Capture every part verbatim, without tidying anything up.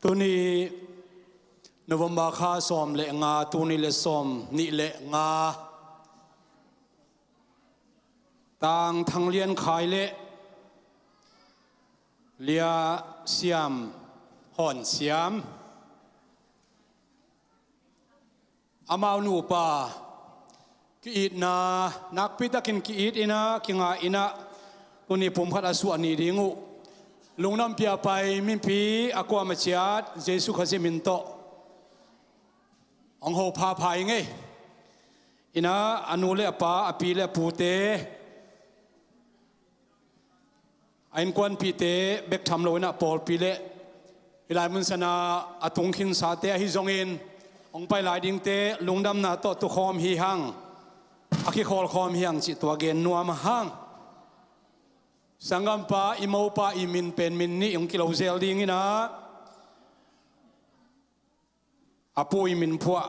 Tuni November kha sawm le nga, tuni le sawm nih le nga, Tang Thang Lian Khai le Lia Siam Hawn Siam, amau nupa ki-itna, nakpi takin ki-it in ah, kingai in ah, tuni pumkhat a suah ni ding uh lungdam pia pai mipi a kuamah ciat Jesu Khazih min tawh hong ho phapha ing ei. In ah a nu le a pa, a pi le a pute, a innkuanpihte bek tham lo in ah pawlpi le hih lai mun sana a tung khinsate ahi zongin hong pai lai dingte lungdamna tawh tukhawm hi hang, a kikhawlkhawm hi hang cih tua gen nuam hang. Sanggampa, i mopa i min pen min nih hong kilo zel ding in ah, a pu i min phuah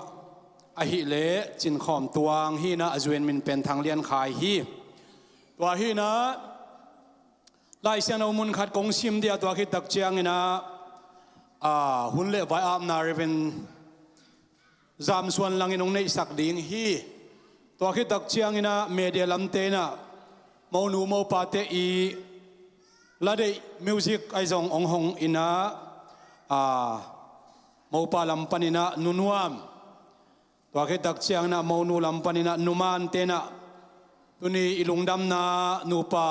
ahih leh Cin Khawm Tuang hi in ah, a zu in min pen Thang Lian Khai hi. Tua hi in ah, Lai Siangtho mun khat kong sim ding a, tua khit tak ciangin ah, a, hun le vai apna Reverend Zam Suan Lang in hong neihsak ding hi. Tua khit tak ciangin ah media lamte in ah monu mopate i la deih music ahi zong hong hong in ah, a, mopa lam panin ah Nu Nuam, tua khit tak ciangin ah monu lam panin ah Nu Mante in ah tuni i lungdamna nupa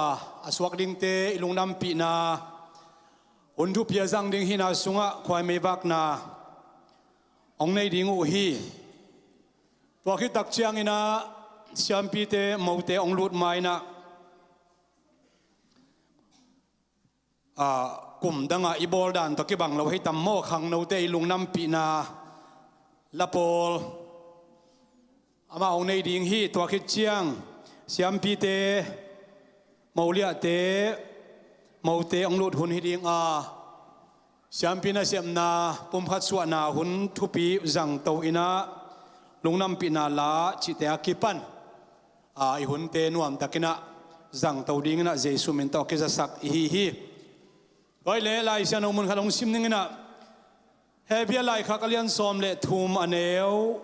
a suak dingte i lungdampihna hun thupi a zang ding hihna sungah khuaimei vakna hong nei ding uh hi. Tua khit tak ciangin ah siampite mote hong lut ma in ah, a, kum dangah i bawl dan tawh kibang lo hi tam maw, khangnote i lungdampihna la pawl amah hong nei ding hi. Tua khit ciang siampite, moliahte, mote hong lut hun hi ding a, siampi nasepna pumkhat suahna hun thupi zangto in ah lungdampihna la cihte a kipan, a, i hunte nuamtakin ah zangto dingin ah Jesu min tawh kizasak i hi hi. Tua hi leh Lai Siangtho mun khat hong sim dingin ah, Hebru laikhak a lian sawm le thum, a neu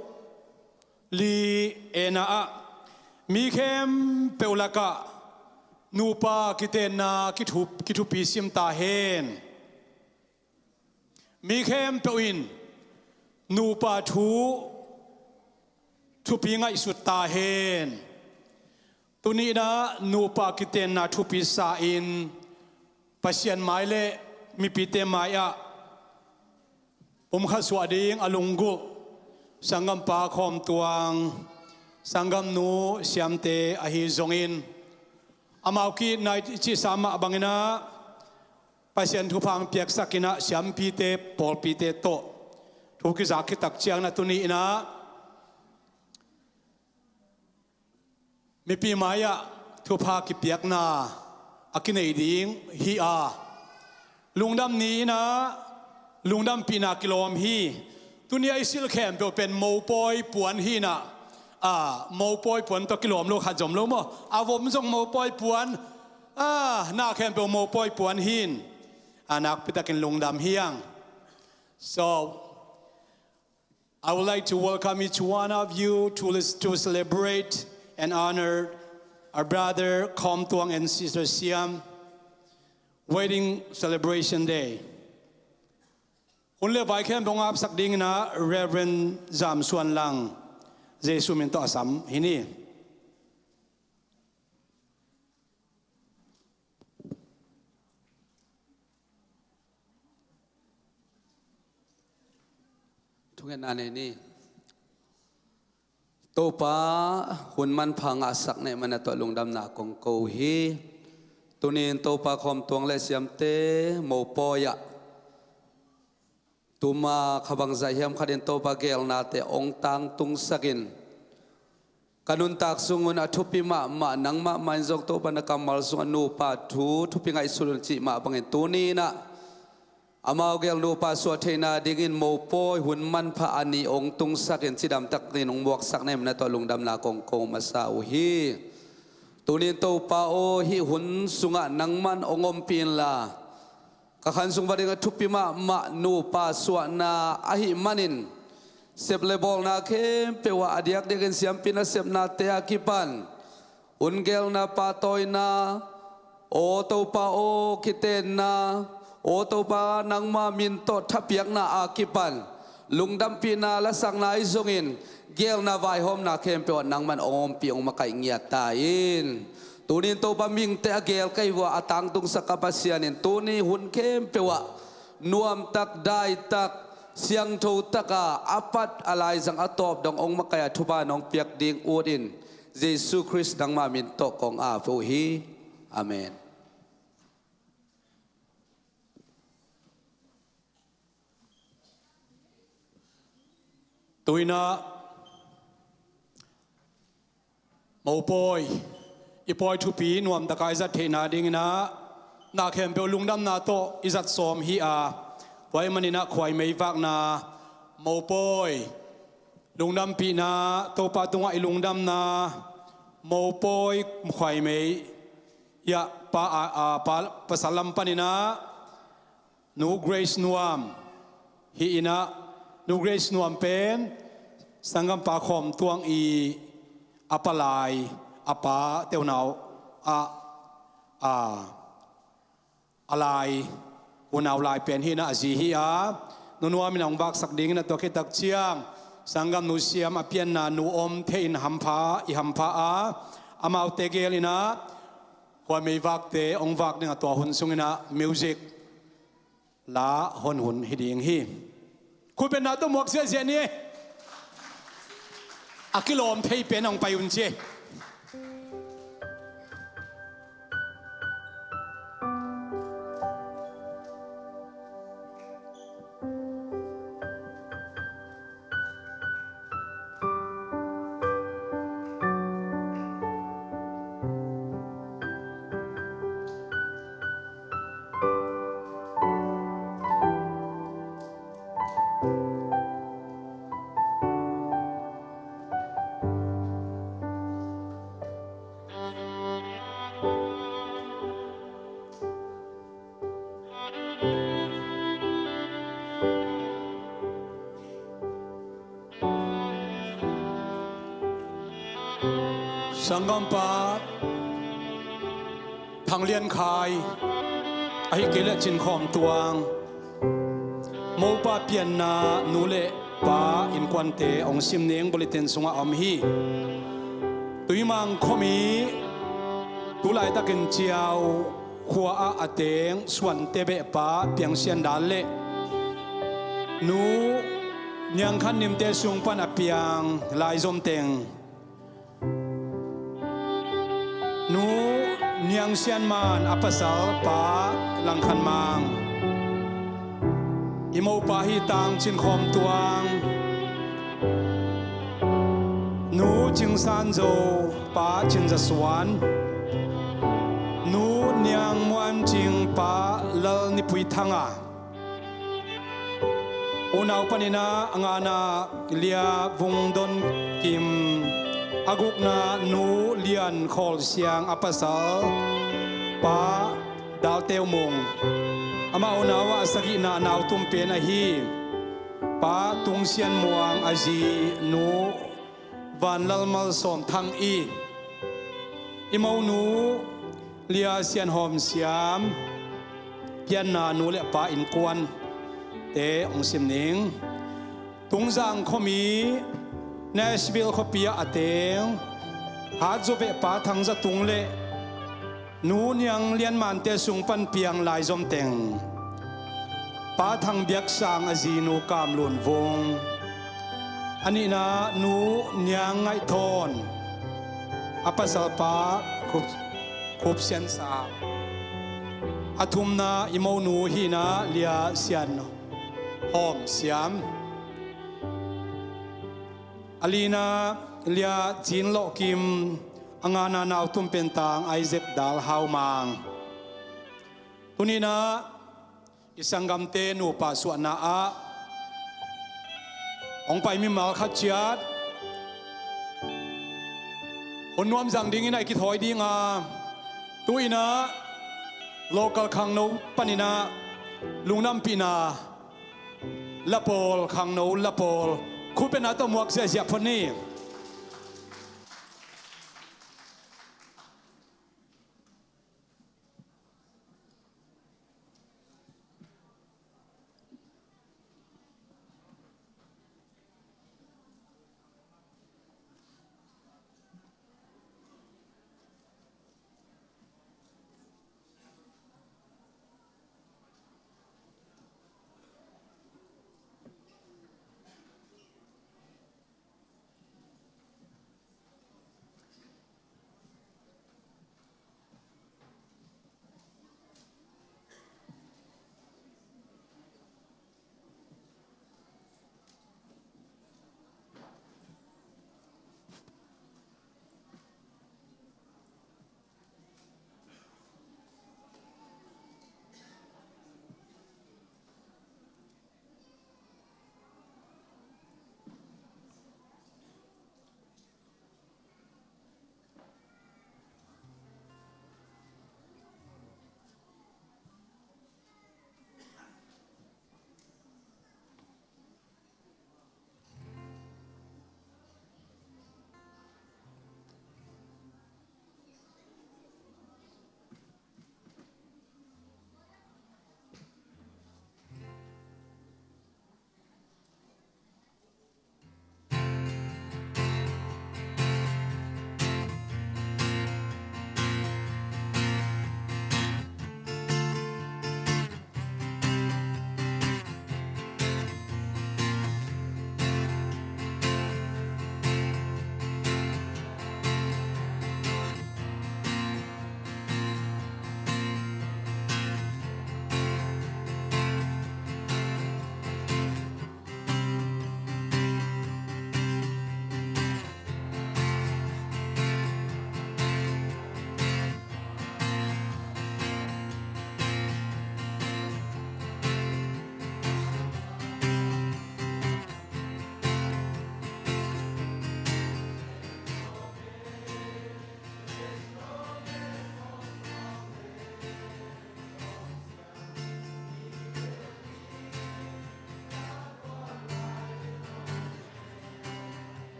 li, a na ah, mi khempeuh lakah nupa kitenna kithup-, kithupi sim ta hen. Mi khempeuh in nupa thu thupi ngaihsut ta hen. Tuni in ah nupa kitenna thupi sa in Pasian mai le mipite mai-ah pumkhat suah ding a lunggulh sanggampa Khawm Tuang, sanggamnu Siamte ahi zongin, amau ki-itna i cihsa mah bangin ah Pasian thupha hong piaksak in ah siampite, pawlpite tawh thu kizak khit tak ciangin ah tuni in ah mipi mai-ah thupha kipiakna a kinei ding hi a, lungdam ni in ah lungdampihna kilawm hi. Tuni a i silh khempeuh pen mopawi puan hi in ah, a, mopawi puan tawh kilawm lo khat zom lo maw? A vom zong mopawi puan, a, na khempeuh mopawi puan hi in, a, nakpi takin lungdam hi hang. So, I would like to welcome each one of you to, to celebrate and honor our brother Khawm Tuang and sister Siam Wedding Celebration Day. Hun le vai khempeuh hong apsak dingin ah Reverend Zam Suan Lang, Jesu min tawh a sam hi ni. Thungetna nei ni. Topa, hun manpha ngahsak na hih manin tawh lungdamna kong ko hi. Tuni in Topa, Khawm Tuang le Siamte mopawi ah tuma kha bangzah hiam khatin Topa geelnate hong tangtungsak in, ka nuntak sung un a thupi mahmah, nangmah mah in zong Topa na kammal sungah nupa thu thupi ngaihsut un cih mah bangin tuni in ah amau gel nupa suah theihna dingin mopawi hun manpha a nih hong tungsak in cidamtakin hong muaksak na hih manin tawh lungdamna kong ko masa uh hi. Tuni in Topa aw, hih hun sungah nangman hong ompih inla, Ka khan sung va ding a thupi mahmah nupa suahna ahih manin, sep le bawlna khempeuh ah a diakdiakin siampi nasepnate a kipan, hun gelna, pahtawina, aw Topa aw, kitenna, aw Topa nangma min tawh thapiakna a kipan, lungdampihna lasakna ahi zongin, gelna vaihawmna khempeuh ah nangman hong ompih, hong makaih ngiat ta in. Tunin Topa, mihingte a gel ka hi uh a, a tangtungsak ka Pasian in tuni hun khempeuh ah nuamtak, daitak, siangtho taka a pat a laizang a tawp dong hong makaih a thupha nong piak ding ut in, Jesu Khrist nangma min tawh kong ap uh hi. Amen. Tuinah mopawi, i pawi thupi nuamtaka i zat theihna dinginah na khempeuh lungdamna tawh i zat sawm hi a, tua ahih maninah khuaimei vakna, mopawi, lungdampihna, Topa tungah i lungdamna, mopawi khuaimei, hiah pa, a, a, pa, pasal lam paninah Nu Grace Nuam hi inah, Nu Grace Nuam pen sanggampa Khawm Tuang i a palai, a pa teunau ah, a, a lai unau lai pen hi inah a zi hi a, Nu Nuam in a hong vaksak dingin a tuak hi tak ciang, sanggamnu siam a pianna nu om thei in hampha, i hampha a, amaute gel inah khuaimei vakte hong vak ding a, tua hun sunginah music la hon hun hi ding hi. Khutbetna tawh muak ziahziah ni. A kilawm thei pen hong pai un ci. Sanggampa Thang Lian Khai, ahih kei leh Cin Khawm Tuang, mopa pianna nu le pa innkuante hong sim ning, bulletin sungah a om hi. Tuimang khuami, tu laitakin Ciau khua ah a teng Suante Behpa Piang Sian Dal le Nu Niang Khan Nimte sung pan a piang Lai Zom Teng, Nu Niang Sian Man a pasal Pa Lang Khan Mang, i mopa hi Tang Cin Khawm Tuang, Nu Cing San Zo, Pa Cin Za Suan, Nu Niang Muan Cing, Pa Lal Ni Pui Thang a, unau paninah a ngana Lia Vung Don Kim, a gukna Nu Lian Khawl Siang a pasal Pa Dal Teu Mung, amah unau ah a sagihna nau tum pen ahi Pa Tung Sian Muang, a zi Nu Van Lal Mal Sawm Thang i, i monu Lia Sian Hawm Siam, pianna nu le pa innkuante hong sim ning. Tungzang khuami, Nashville khuapi ah a teng Hat Zo Behpa Thang Za Tung le Nu Niang Lian Mante sung pan piang Lai Zom Teng, Pa Thang Biak Sang a zi Nu Kam Lun Vung, a nihna Nu Niang Ngaih Thawn, a pasal Pa Khup, Khup Sian Sang, a thumna i monu hihna Lia Sian Hawm Siam, a lina Lia Cin Lawh Kim, a ngana nau tum pen Tang Isaac Dal Hau Mang. Tuninah i sanggamte nupa suahna ah hong pai mimal khat ciat hun nuam zang dingin a i kithawi ding a, tuinah local khangno paninah Lungdampihna la pawl, khangno la pawl, khupena tawh muak ziahziah phot ni.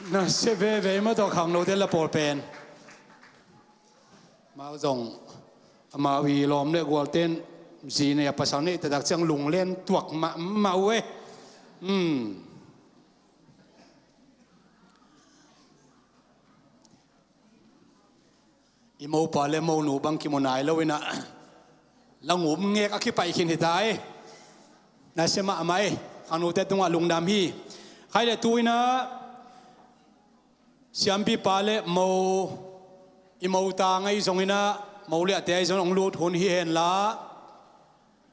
Na sia veve mah tawh khangnote la pawl pen. Amau zong, amau i lawm le gualten zi nei a pasal neih taktak ciang lunglen tuak mahmah uh e. Hmm. I mopa le monu bang kimu nai lo inah, la ngup ngek a kipaih khin hi ta e. Na sia mahmah e. Khangnote tungah lungdam hi. Khai le tu inah siampipa le mo, i mo tang ahi zong inah, mo liahte ahi zong hong lut hun hi henla,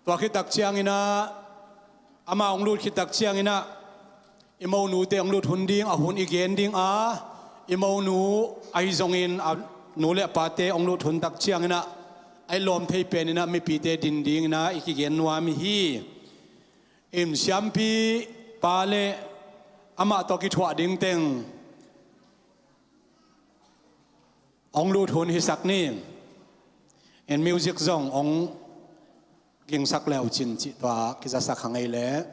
tua khit tak ciang inah, amau hong lut khit tak ciang inah, i monute hong lut hun ding, a hun i gen ding a, i monu ahi zongin a nu le a pate hong lut hun tak ciang inah, a i lawm thei pen inah mipite din ding inah i kigen nuam hi. In siampipa le amah tawh kithuah ding teng hong lut hun hisak ni. In music zong hong gingsak le uh cin cih tua kizasak hang ei leh.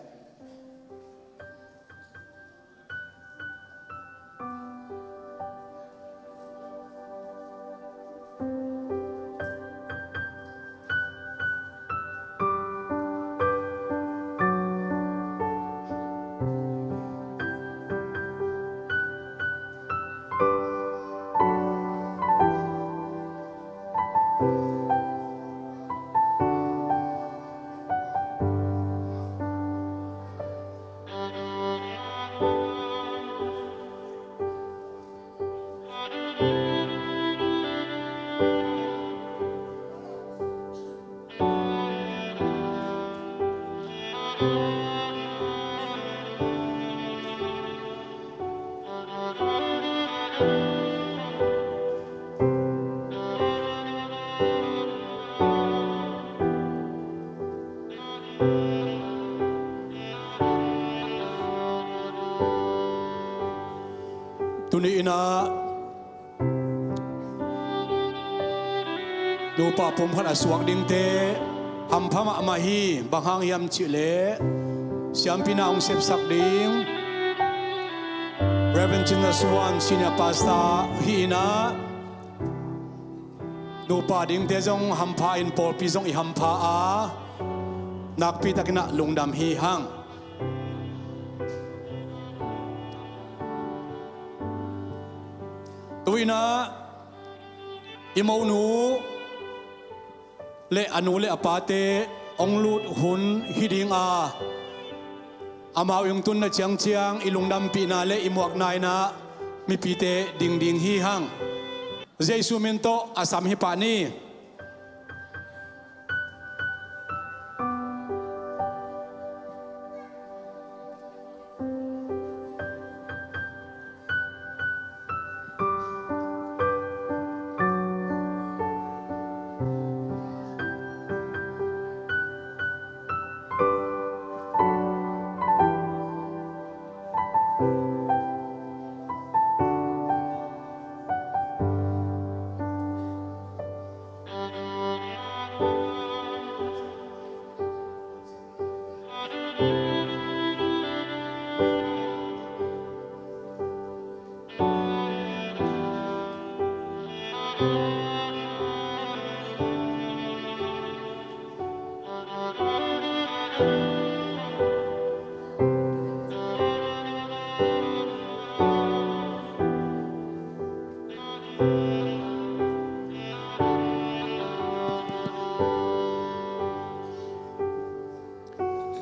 Tuni inah nupa pumkhat a suak dingte hampha mahmah hi. Bang hang hiam cihleh siampi na hong sepsak ding Reverend Cin Za Suan, Senior Pastor hi inah, nupa dingte zong hampha in pawlpi zong i hampha a, nakpi tak inah lungdam hi hang. Tu inah i monu le a nu le a pate hong lut hun hi ding a, amau i hong tunna ciangciang i lungdampihna le i muakna inah mipite ding ding hi hang. Jesu min tawh a sam hi pah ni.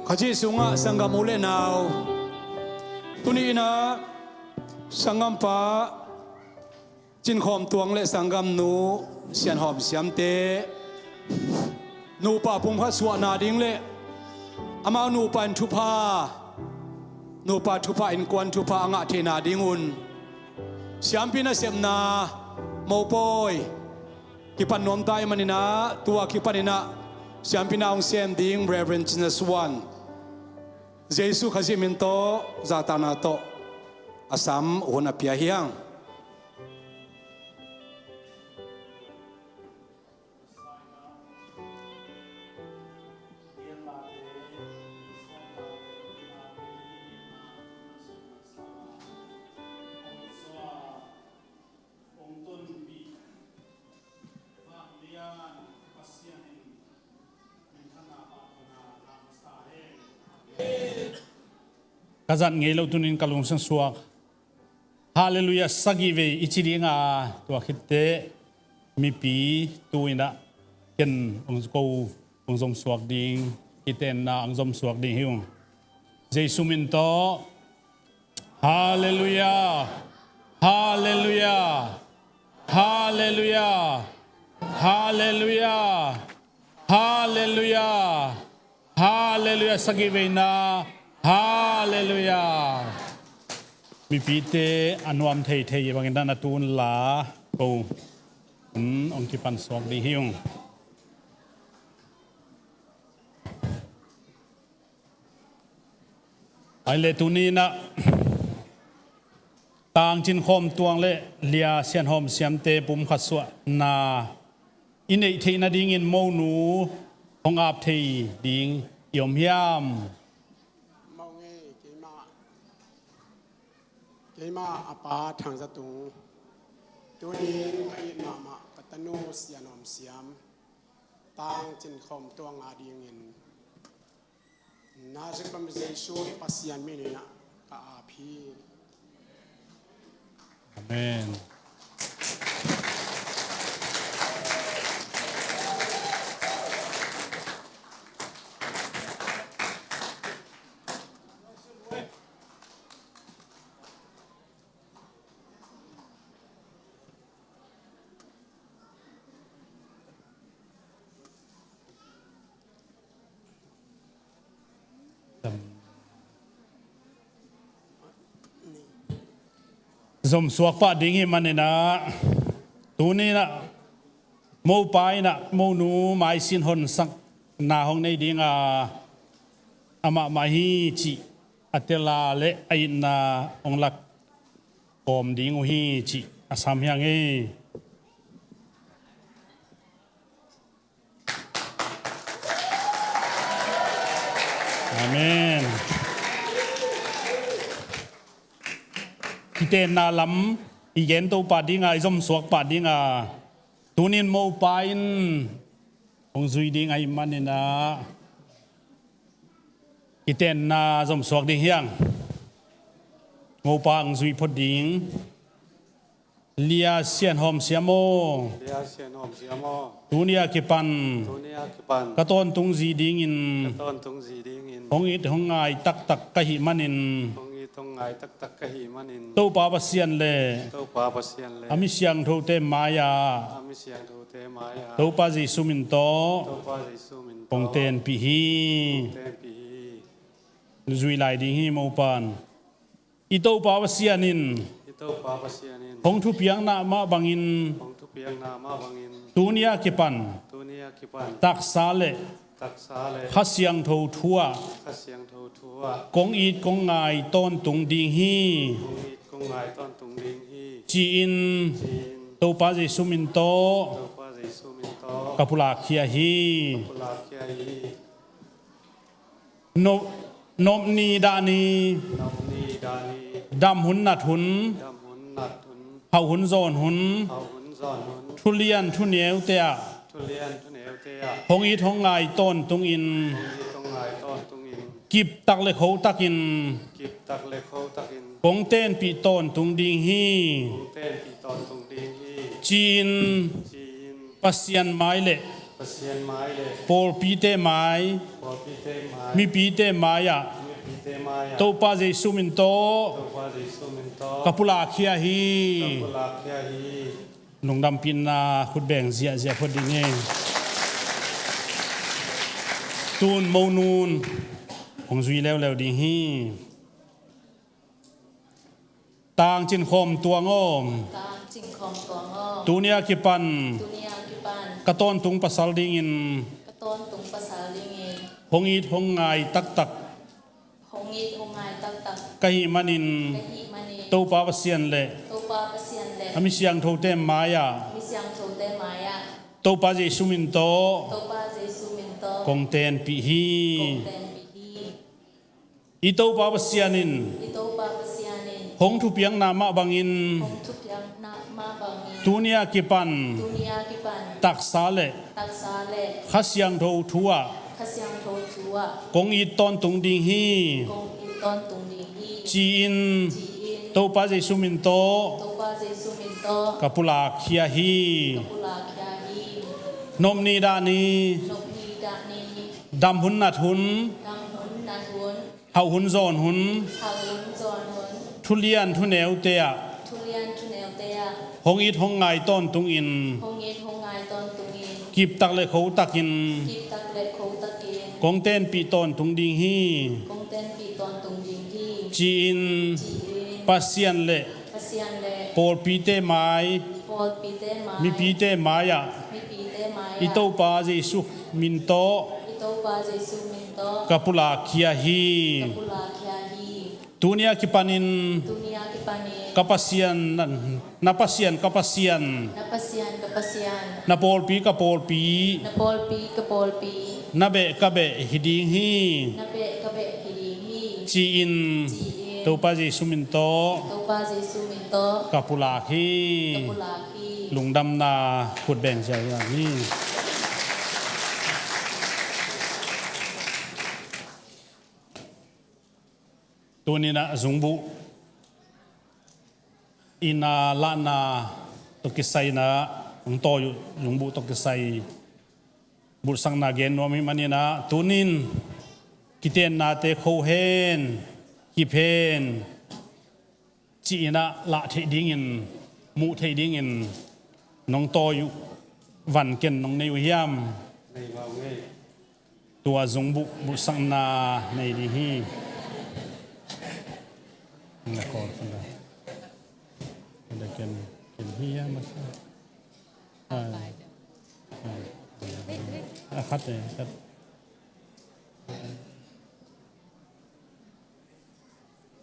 Khuaci sungah sanggam u le nau, tuni inah sanggampa Cin Khawm Tuang le sanggamnu Sian Hawm Siamte nupa pumkhat suahna ding le amau nupa in thupha, nupa thupha, innkuan thupha a ngah theihna dingun siampi nasepna mopawi kipan nuamta i maninah, tua kipaninah siampi na hong sem ding Reverend Cin Za Suan, Jesu Khazih min tawh zahtakna tawh a sam hun a pia hi hang. ka zat ngei lo tunin ka lungsim suak. Halleluiah sagih vei i ci dinga, tua khitteh mipi tu-in ah ken hong ko, hong zom suak ding, kitenna hong zom suak ding hi ung. Jesu min tawh. Halleluiah. Halleluiah. Halleluiah. Halleluiah. Halleluiah. Halleluiah. Sagih veina. Halleluiah. Mipite a nuam theithei bangin dan a tun la ko. Hmm, hong kipan suak ding hi ung. Ai le tuninah Tangcin Khawm Tuang le Lia Sian Hawm Siamte pumkhat suahna i neih theih nadingin monu hong ap thei ding i om hiam? Mawh ngei keimah, keimah a pa Thang Za Tung, tunin a it mahmah ka tanu Sian Hawm Siam Tangcin Khawm Tuang a dingin Nazareth lam Jesu i Pasian min inah ka ap hi. Amen. Zom suak pah ding hi maninah, tuninah mopa inah monu maisin honsakna hong nei dinga, amah mah hi cih a tela le a itna hong lak kawm ding uh hi cih a sam hi hang ei. Amen. Kitenna lam i gen to pah dinga, i zom suak pah dinga, tunin mopa in hong zui ding ahih maninah kitenna zom suak ding hi hang. Mopa hong zui phot ding. Lia Sian Hawm Siam aw. Lia Sian Hawm Siam aw. Tuni a kipan. Tuni a kipan. Ka tawntung zi dingin. Ka tawntung zi dingin. Hong it hong ngai taktak ka hih manin. Hong it hong ngai taktak ka hih manin. Topa Pasian le. Topa Pasian le. A mi siangthote mai-ah. A mi siangthote mai-ah. Topa Jesu min tawh. Topa Jesu min tawh. Kong tenpih hi. Kong tenpih hi. Zui lai ding hi mopan. I Topa Pasian in. I Topa Pasian in. Hong thupiakna mah bangin. Hong thupiakna mah bangin. Tuni a kipan. Tuni a kipan. Taksa le. Taksa le. Kha Siangtho thu ah. Kha Siangtho thu ah. Kong it kong ngai tawntung ding hi. Kong it kong ngai tawntung ding hi. Ci-in. Ci-in. Topa Jesu min tawh. Topa Jesu min tawh. Ka pulak khia hi. Ka pulak khia hi. Nop, nop ni dah ni. Nop ni dah ni. Dam hun nat hun. Dam hun nat hun. Hauh hun zawn hun. Hauh hun zawn hun. Thu lian thu neute ah. Thu lian thu neute ah. Hong it hong ngai tawntungin. Hong it hong ngai tawntungin. Kip tak le kho takin. Kip tak le kho takin. Kong tenpih tawntung ding hi. Kong tenpih tawntung ding hi. Ci-in. Ci-in. Pasian mai le. Pasian mai le. Pawlpite mai. Pawlpite mai. Mipite mai-ah. Mipite mai-ah. Topa Jesu min tawh. Topa Jesu min tawh. Ka pulak khia hi. Ka pulak khia hi. Lungdampihna khut beng ziahziah phot ding hi. Tun monun hong zui leuleu ding hi. Tangcin Khawm Tuang aw. Tangcin Khawm Tuang aw. Tuni a kipan. Tuni a kipan. Ka tawntung pasal dingin. Ka tawntung pasal dingin. Hong it hong ngai taktak. Hong it hong ngai taktak. Ka hih manin. Ka hih manin. Topa Pasian le. Topa Pasian le. A mi siangthote mai-ah. Mi siangthote mai-ah. Topa Jesu min tawh. Topa Jesu min tawh. Kong tenpih hi. Kong tenpih hi. I Topa Pasian in. I Topa Pasian in. Hong thupiakna mah bangin. Hong thupiakna mah bangin. Tuni a kipan. Tuni a kipan. Taksa le. Taksa le. Kha Siangtho thu ah. Kha Siangtho thu ah. Kong it tawntung ding hi. Kong it tawntung ding hi. ci-in, ci-in, Topa Jesu min tawh, Topa Jesu min tawh, ka pulak khia hi. Ka pulak khia hi. Nop ni dah ni, nop ni dah ni, dam hun nat hun, dam hun nat hun, hauh hun zawn hun, hauh hun zawn hun, thulian thuneute ah, thulian thuneute ah, hong it hong ngai tawntungin, hong it hong ngai tawntungin, kiptak le khotakin, kiptak le khotakin, kong tenpih tawntung ding hi. Kong tenpih tawntung ding hi. Ci-in, ci-in, Pasian le, Pasian le, pawlpite mai, pawlpite mai, mipite mai-ah, mipite mai-ah, i Topa Jesu min tawh, i Topa Jesu min tawh, ka pulak khia hi. Ka pulak khia hi. Tuni a kipanin, tuni a kipanin, ka Pasian, na, na Pasian, ka Pasian, na Pasian, ka Pasian, na pawlpi, ka pawlpi, na pawlpi, ka pawlpi, na beh, ka beh hi ding hi. Na beh, ka beh hi ding hi. Ci-in, ci-in, Topa Jesu min tawh, Topa Jesu min tawh, ka pulak hi. Ka pulak hi. Lungdamna khut beng ziau hi. Tuninah zungbuh ina lahna tawh kisai inah hong tawi uh zungbuh tawh kisai bulhsakna gen nuam hi maninah tunin kitennate kho hen, kip hen, ci-inah lah theih dingin, muh theih dingin nong tawi uh van ken nong nei uh hiam? Tua zungbuh bulhsakna nei ding hi. Na call pun da. Da ken, ken hi hiam masa? Ah. Ah, khat eh, khat.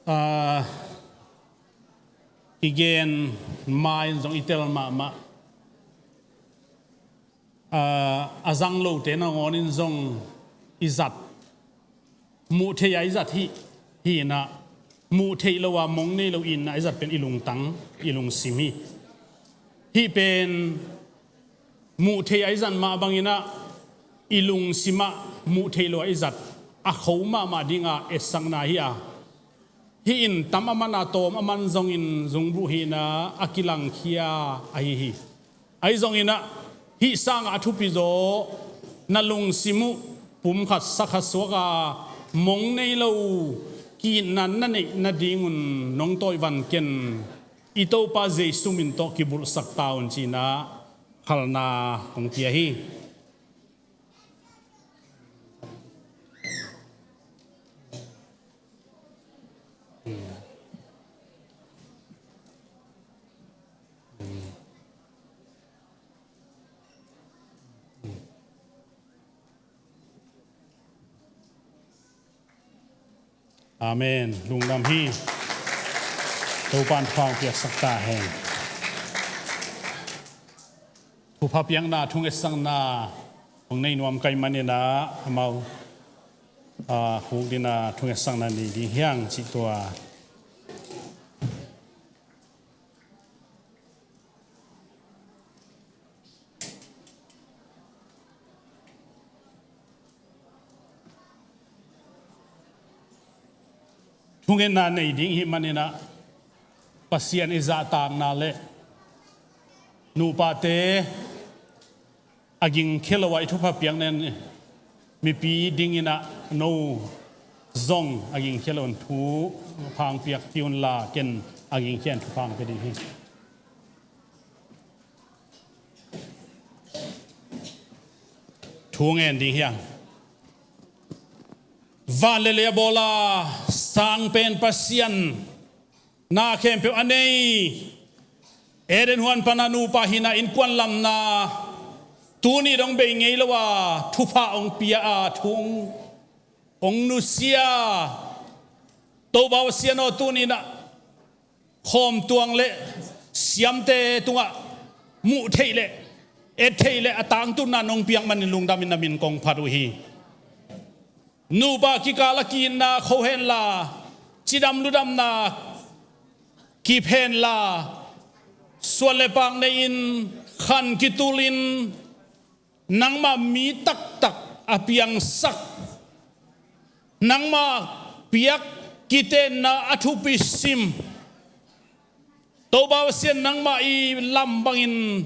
Ah, i gen ma-in zong i tel mahmah. Ah, a zang lote nangawnin zong i zat. Muh theih a i zat hi, hi inah. Muh theih lo a mong nei lo i itna i zat pen i lungtang, i lungsim hi. Hih pen muh theih a i zat mah banginah i lungsimah muh theih lo a i zat a kho mahmah dinga etsakna hi a. Hih in tam a man a tawm a man zongin zungbuh hihna a kilangkhia ahi hi. Ahi zonginah hih sangah a thupi zaw na lungsim uh pumkhat sakhat suaka mong nei lo ki-itna na neih nadingun nong tawi van ken i Topa Jesu min tawh kibulhsak ta un cinah halna kong pia hi. Amen. Lungdam hi. Topan thupha piaksak ta hen. Thupha piakna thungetsakna hong nei nuam ka hih maninah amau, ah, khuk dinah thungetsakna nei ding hiang cih tua. Thungetna nei ding hih maninah Pasian i zahtakna le nupate a gingkhia lo a i thupha piakna in mipi dinginah no zong a gingkhia lo in thupha hong piakpih unla ken a gingkhia in thupha hong pia ding hi. Thu ngen ding hiang. Van le lei a bawl a sang pen Pasian, na khempeuh a nei, Eden huan pana nupa hihna innkuan lamna, tuni dong bei ngei lo a thupha hong pia a thu hong nusia Topa Pasian aw, tuninah khawmtuang le siamte tungah muh theih le et theih le a tangtunna nong piak manin lungdamin na min kong phat uh hi. Nupa kikal a ki-itna kho henla, cidam ludamna kip henla, suan le pak nei-in khan kitulin nangmah mi taktak a piangsak, nangmah piak kitenna a thupi sim. Topa Pasian, nangmah i lam bangin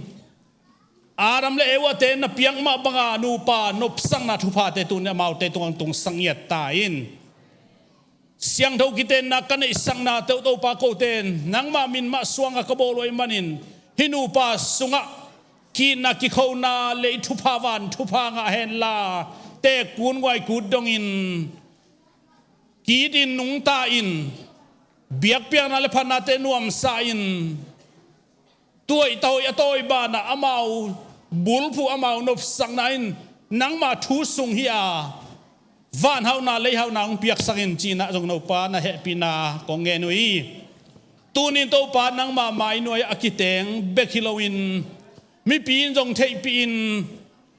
Adam le Eva te na piak mah banga nupa nopsakna thuphate tuni amaute tungah tungsak ngiat ta in. Siangtho kitenna ka neihsakna teuh Topa, kote in nangmah min mah suanga ka bawl uh ahih manin, hih nupa sungah ki-itna kikhona lei thupha, van thupha ngah henla, tekkun guaikut dongin ki-itin nungta in, biakpiakna le phatnate nuamsa in, tuaihtawi a tawi banah amau bulphuh, amau nopsakna in nangmah thu sung hi a, vanhauhna leihauhna hong piaksak in, ci-in ah zong Topa na hehpihna kong ngen uh hi. Tuni-in Topa, nangmah mainuai-ah a kiteng bek hi loin, mipi in zong theihpih in,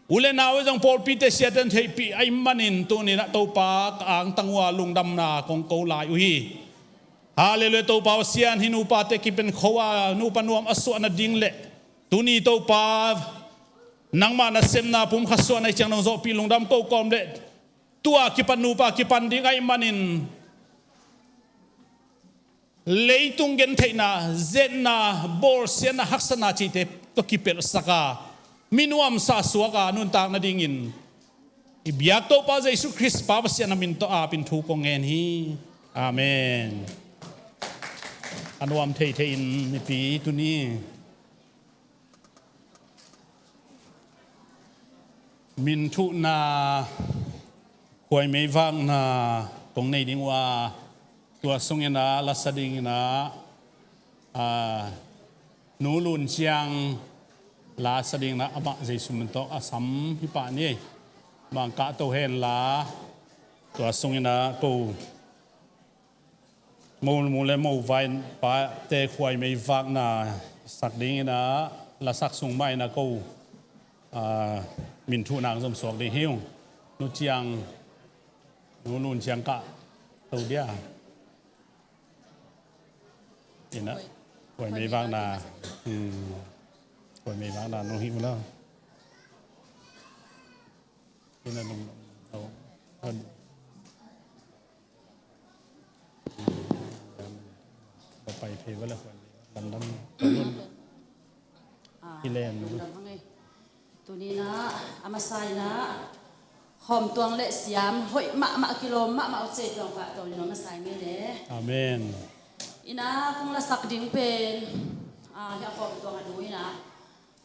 u le nau in zong, pawlpite siate in theihpih ahih manin, tuni-in ah Topa, ka angtang uh a lungdamna kong ko lai uh hi. Halleluiah. Topa Pasian, hih nupate kipan kho a, nupa nuam a suah nading le tuni Topa, nangmah nasepna pumkhat suahna hi ciang dong zawhpih lungdam ko kawm le, tua kipan nupa kipan ding ahih manin, leitung gentheihna, zetna, bawlsiatna, haksatna cihte tawh kipelhsak a, mi nuamsa suak a nuntak nadingin i biak Topa Jesu Khrist Pa Pasian a min tawh apin thu kong ngen hi. Amen. A nuam theithei in mipi tuni min thuhna, khuaimei vakna kong nei ding uh a, tua sungin ah lasa dingin ah, a, Nu Lun Ciang lasa dingin ah amah Jesu min tawh a sam hi pah ni. Mangkah to henla, tua sungin ah ko Mo, mo le mo vai pate khuaimei vakna sak dingin ah, lasak sung mah in ah ko, a, min thuhna zom suak ding hi ung. Nu Ciang, Nu Lun Ciang kah to dia. In ah, khuaimei vakna, hmm, khuaimei vakna nong hi uh la. In ah, nong, oh, oh. Ka pai phei va le, lamdam. Ah, kilen. Lamdam hang ei. Tuni-in ah, a masa in ah, Khawm Tuang le Siam, hoih mahmah, kilawm mahmah uh cei tuang pah tawh in a masa in ngei le. Amen. In ah, kong lasak ding pen, ah, hih a Khawm Tuang a nu in ah,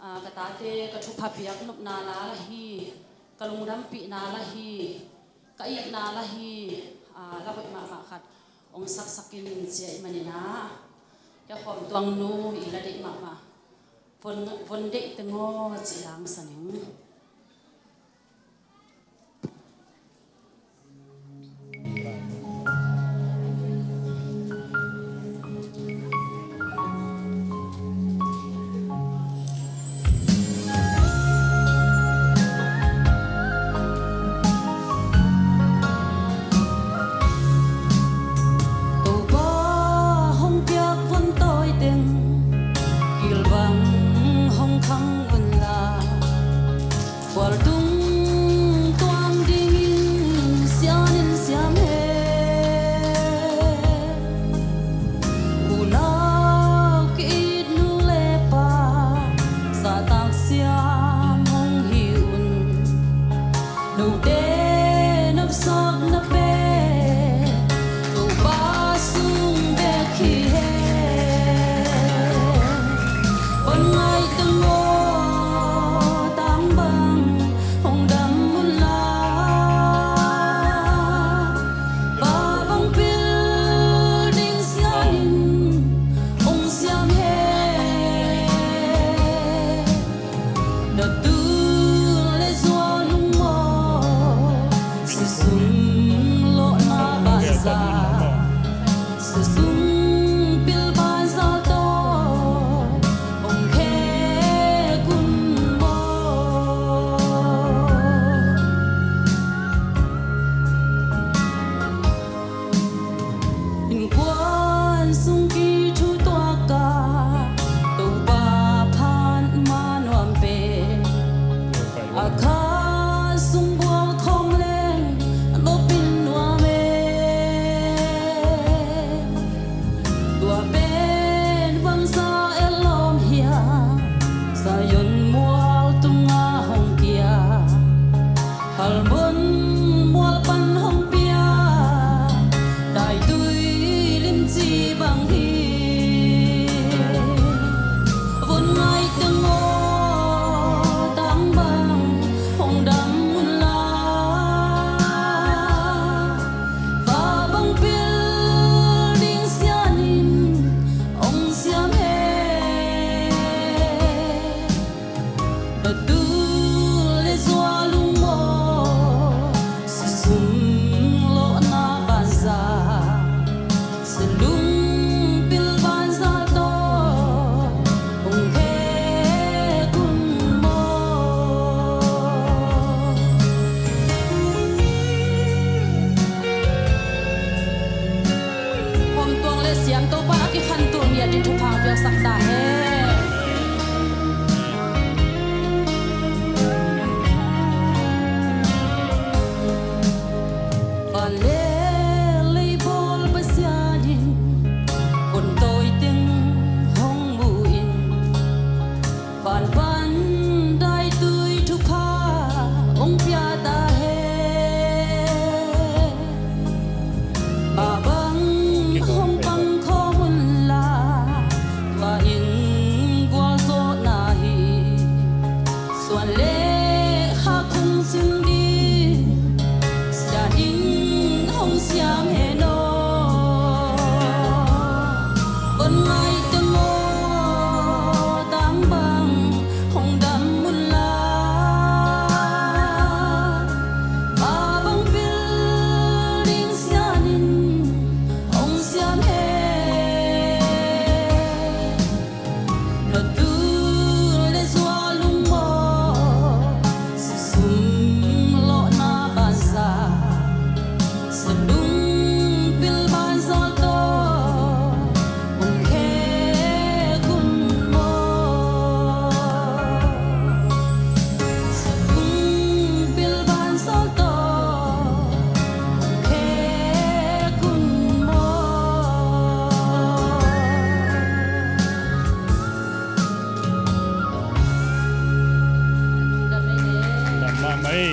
ah, ka tate ka thupha piak nopna la la hi, ka lungdampihna la hi, ka itna la hi, ah, la hoih mahmah khat hong saksak in, ci ahih manin ah, hih a Khawm Tuang nu i la deih mahmah, von, von deih teng aw, ci hong sa ning. Topa hong piak von tawi teng, kilvang hong khang un la. Khualtung tuang dingin sian in siam hen. Unau ki-it nu le pa, zahtak siam hong hi un. Note nopsakna pen Topa sung bek hi hen. Hong ngaih teng aw, tang bang hong dam un la. Pa bang pil ding sian in hong siam hen. Na tul le zuau lung maw, si sung lawhna banza. Sasung pilvan zal tawh hong khek un maw. Innkuan sung kithutuak a, Topa phat ma nuam pen, a kha sung bual khawm leng nopin nuam e. Von mual pan hong pia daitui limci bang hi. Von ngai teng aw, tang bang hong dam un la, fa bang pil ding sian in hong siam hen. Tua tul le zua lung maw, sisum lawhna vanza, salung pil vanza tawh hong khek un maw. Khawm tuang le siam Topa a kikhan tul mi a ding thupha piaksak ta hen. Van le lei bawl Pasian in, kon tawi teng hong mu in, van pan daitui thupha hong pia ta hen. Mah bang hong pang khawm un la, tua in gualzawhna hi. Suan le khak hong sin ding, sian in hong siam hen aw. Von ngai teng aw, tang bang hong dam un la, fa bang pil ding sian in hong siam hen. Tua tul le zua lung maw, sisum lawhna vanza, salung pil vanza tawh hong khek un maw. Salung pil vanza tawh hong khek un maw. Lungdam mahmah ei.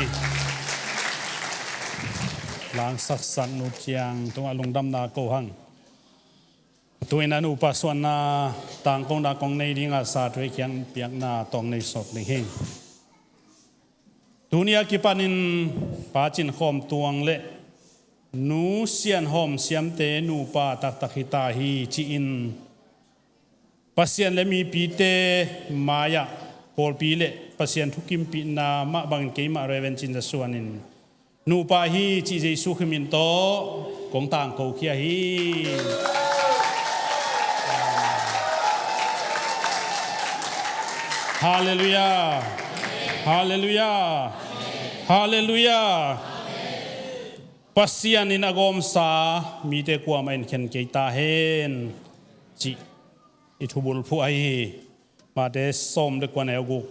Langsaksak Nu Ciang tungah lungdamna ko hang. Tu-in a nupa suanna tangkona kong nei ding a, sa thu kiang piakna tawng nei sawk ding hi. Tuni a kipanin Pa Cin Khawm Tuang le Nu Sian Hawm Siamte nupa taktak hi ta hi ci-in Pasian le mipite mai-ah pawlpi le Pasian thukimpihna mah bangin keimah Reverend Cin Za Suan in nupa hi cih Jesu Khrih min tawh kong tangko khia hi. Halleluiah. Halleluiah. Halleluiah. Pasian in a gawmsa mite kuamah in khen kei ta hen cih i thubulphuh ahi hi. Mate sawm le kua, neu guk.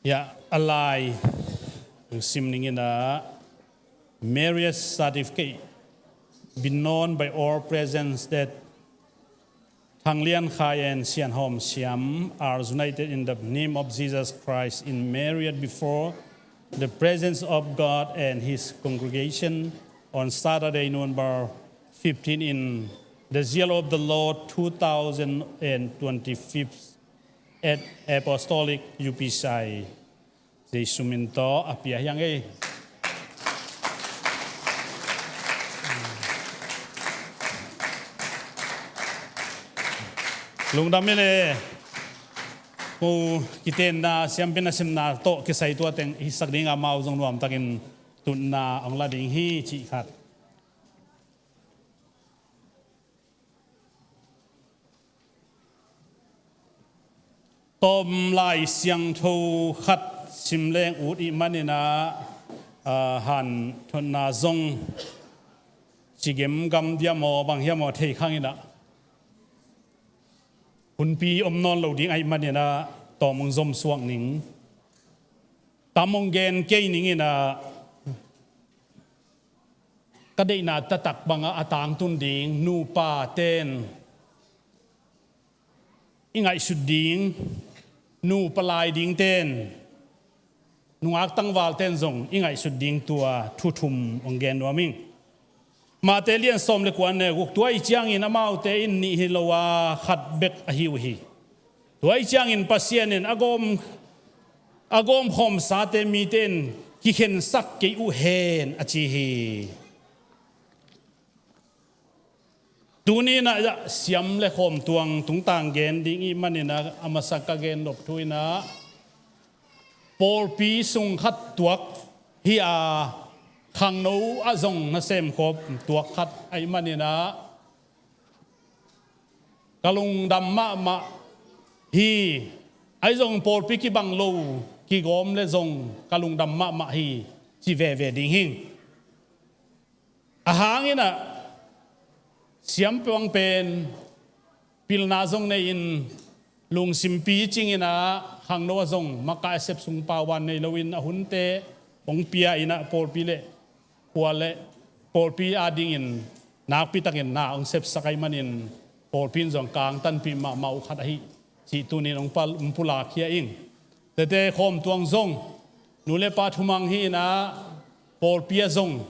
Ya, a lai sim ning in a, marriage certificate. Be known by all present that Thang Lian Khai and Sian Hawm Siam are united in the name of Jesus Christ in marriage before the presence of God and His congregation on Saturday, November fifteen, in the zeal of the Lord, two thousand and twenty-fifth at Apostolic U P C I. Jesu min tawh a pia hi hang ei. Lungdam hi le. Ko kitenna siampina simna tawh kisai tua teng hisak ding a, amau zong nuamtakin tutna hong la ding hi cih khat. Tawm Lai Siangtho khat sim leng ut ih manin a, a, hanthotna zong cigem gam dia maw bang hia maw thei khang in a, hunpi om nawn lo ding ahih manin a, tawm hong zom suak ning. Tam hong gen kei ning in a, ka deihna taktak bangah a tangtun ding nupa ten i ngaihsut ding, nu palai dingten, nungak tangvalten zong i ngaihsut ding tua thu thum hong gen nuam ing. Mate lian sawm le kua, neu guk, tua i ciangin amaute in nih hi lo a, khat bek ahi uh hi. Tua i ciangin Pasian in a gawm, a gawmkhawmsate mite in kikhensak kei uh hen, a ci hi. Tuni-in ah siam le khawm tuang tungtang gen ding ih manin ah, a masa ka gen nop thu in ah, pawlpi sung khat tuak hi a, khangno ah zong nasem khawm tuak khat ahih manin ah, ka lungdam mahmah hi. Ahi zong pawlpi kibang lo, kigawm le zong ka lungdam mahmah hi, ci veve ding hi. A hangin ah siam pawng pen pilna zong nei-in, lungsim picing in ah, khangno ah zong makai a sep sung pauban nei loin, a hunte hong pia in ah, pawlpi le khua le pawlpi adingin nakpi takin na hong sepsak ahih manin, pawlpi in zong ka angtanpih mahmah uh khat ahi cih tuni-in hong pal-, hong pulak hi ing. Tete khawm tuang zong, nu le pa thumang hi in ah, pawlpi ah zong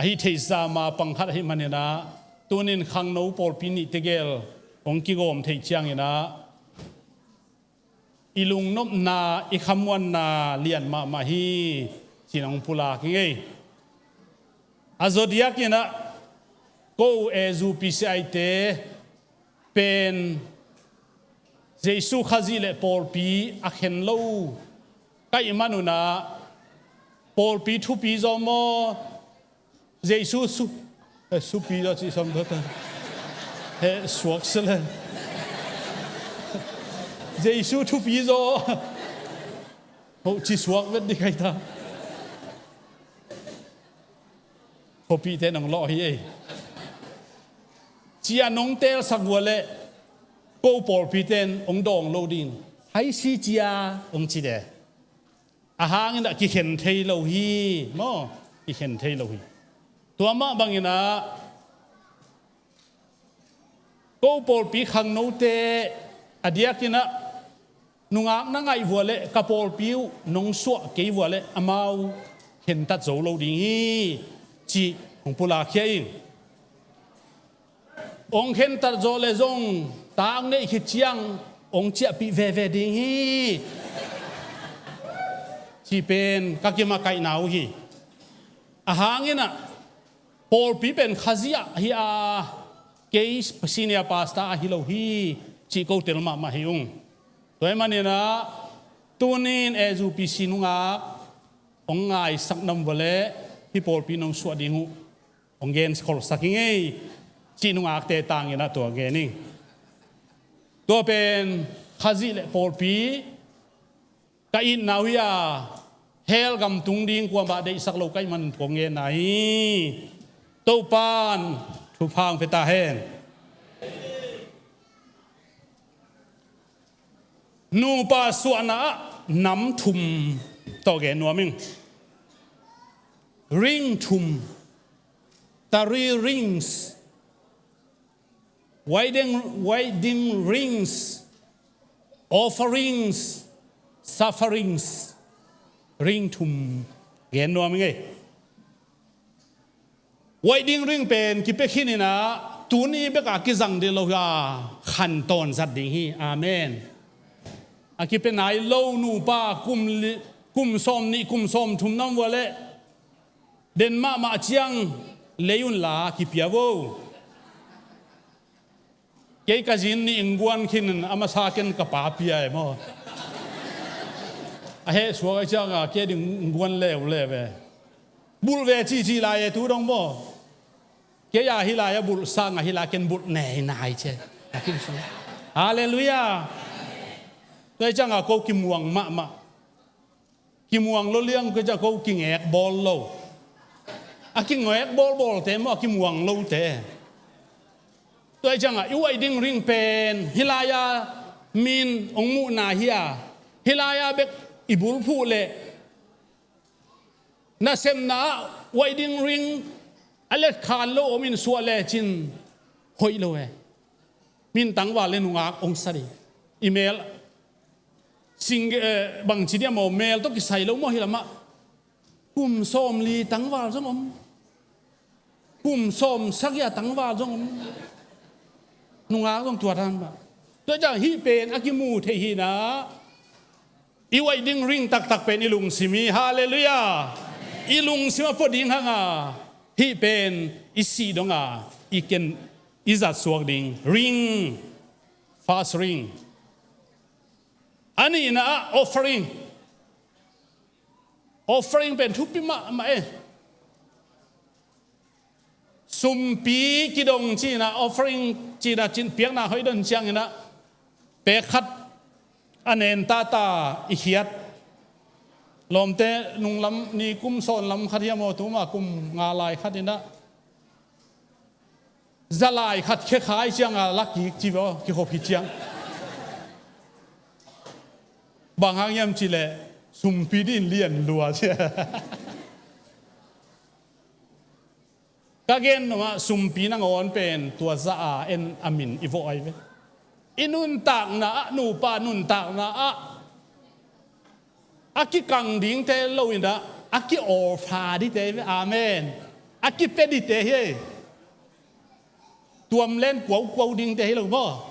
ahi theih zah mah pang khat ahih manin ah, tuni-in khangno pawlpi nih tegel hong kigawm theih ciangin ah, i lungnopna, i khamuanna lian mahmah hi, ci-in hong pulak ing ei. A zawh diakin ah, ko A U P C I-te pen Jesu Khazih le pawlpi a khen lo ka hih manun ah, pawlpi thupi zaw maw, Jesu su-, eh, supi zaw cih sawm tua ta. He suak sele. Jesu thupi zaw. Ho ci suak vet ding kai ta. Khuapihte nong lawh hi ei. Cia nong teelsak uh leh, ko pawlpite in hong dawng lo ding. Hai si cia hong ci de. A hangin ah kikhen thei lo hi, maw? Kikhen thei lo hi. Tua mah bangin ah, ko pawlpi khangnote a diakin ah, nungak na ngaih uh leh, ka pawlpi uh nong suah kei uh leh, amau khentat zo lo ding hi, cih hong pulak hi ing. Hong khentat zawh leh zong, ta hong neih khit ciang hong ciahpih veve ding hi, cih pen ka kimakaihna uh hi. A hangin ah, pawlpi pen Khazih ah hi a, kei senior pastor ah hi lo hi, cih ko tel mahmah hi ung. Tua ahih manin ah, tuni-in A U P C nungak hong ngaisak nam uh leh, hih pawlpi nong suah ding uh hong genkholhsak hi ing ei, cih nungakte tangin ah tua gen ing. Tua pen Khazih le pawlpi ka itna uh hi a, hell gam tung ding kuamah deihsak lo ka hih manin tua hong genna hi. Topa'n thupha hong pia ta hen. Nupa suahna ah nam thum tawh gen nuam ing. Ring thum, three rings, wedding, wedding rings, offerings, sufferings. Ring thum gen nuam ing ei. Wedding ring pen kipia khin in ah, tuni bek a kizang ding lo hi a, khantawn zat ding hi. Amen. A kipia nai lo nupa kum li-, kum sawmnih, kum sawmthum na om uh leh, den mahmah ciang lei un la, kipia vo. Kei ka zin nih hong guan khin, a masa ken ka pa pia e maw. A heh suak ahih ciangin kei ding hong guan leuleu e. Bulh ve cihcih lai e tu dong maw. Kei a hih lai-ah bulh sang a, hih lai ken bulh neinai ci e. Halleluiah. Tua ahih ciangin ko kimuang mahmah. Kimuang lo liang ko, cia ko kingek bawl lo. A kingek bawlbawlte maw, a kimuang lote. Tua ahih ciangin i wedding ring pen hih lai-a min hong muhna hi a, hih lai-a bek i bulphuh leh, nasepna ah wedding ring a letkhan lo om in suah lecin hoih lo e. Min tangval le nungak hong sa ding. I mel sing, eh, bangci diam maw, mel tawh kisai lo maw, hi lamah kum sawmli tangval zong om, kum sawmsagih a tangval zong om. Nungak zong tua dan mah. Tua ciang hih pen a kimu thei hi na, i uaih ding ring taktak pen i lungsim hi. Halleluiah. I lungsim a pua ding hang a, hih pen i sih dong a, i ken, i zat suak ding ring, first ring. A nihna ah offering. Offering pen thupi mahmah e. Sumpi kidong cihna, offering cihna, cin piakna hoih don ciangin ah, pek khat a nen tata i khiat. Lawmte, nunglam ni kum sawn lam khat hiam aw, tuma kum nga lai khat in ah, za lai khat khia khai ciang a la kik ci ve aw, kikhop hi ciang. Bang hang hiam cih leh sumpi ding lian lua ci. Ka gen nungah sumpi nangawn pen tua za a en a min i vawh ahi ve. I nuntakna ah, nupa nuntakna ah, a kikang dingte lo in ah, a ki-offer dingte hi ve. Amen. A kipia dingte hi. Tuam len kuaukuau dingte hi lo maw.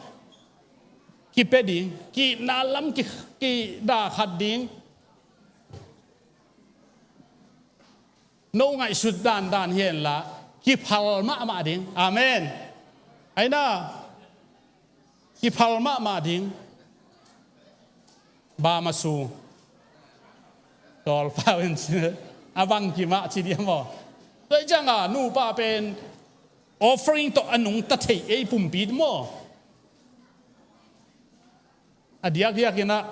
Kipia ding, kihna lam ki, kida khat ding. No ngaihsut dandan hi henla, kiphal mahmah ding. Amen. Aina, kiphal mahmah ding. Bamasu. Tawlpau in ci, a bang kimah ci diam aw. Tua ciang a, nupa pen offering tawh a nungta thei ei pumpi maw. A diakdiak in ah,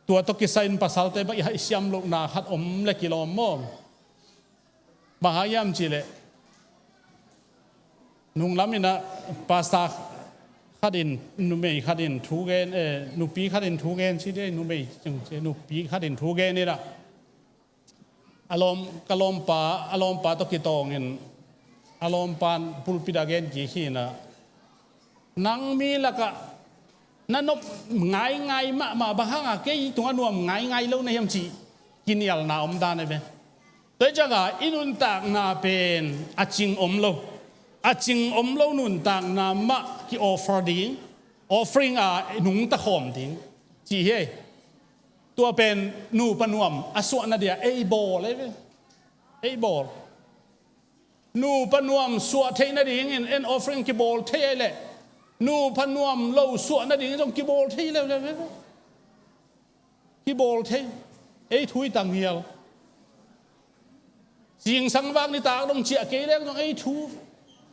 tua tawh kisai in pasalte bang i haihsiam lohna khat om le kilawm maw. Bang hang hiam cih leh, nunglam in ah pastor khat in, numei khat in thu gen, eh, nupi khat in thu gen ci dei, numei, nupi khat in thu gen in ah, a lawm, ka lawmpa, a lawmpa tawh kitawngin, a lawmpa in pulpit ah gen kik hi in ah, nang mi lakah na nop ngaingai mahmah, bang hang a kei tungah nuam ngaingai lo na hiam cih kinialna om dan ahi ve. Tua ciang a, i nuntakna pen a cing om lo. A cing om lo nuntakna mah ki-offer ding, offering a nungta khawm ding ci hi. Tua pen nupa nuam a suahna dia ei bawl ahi ve. Ei bawl. Nupa nuam suah theih nadingin en offering kibawl thei ahih leh, nupa nuam lo suah nadingin zong kibawl thei leuleu. Kibawl thei. Ei thu i tanghial. Zingsang vak nitak dong ciah kei leng zong ei thu.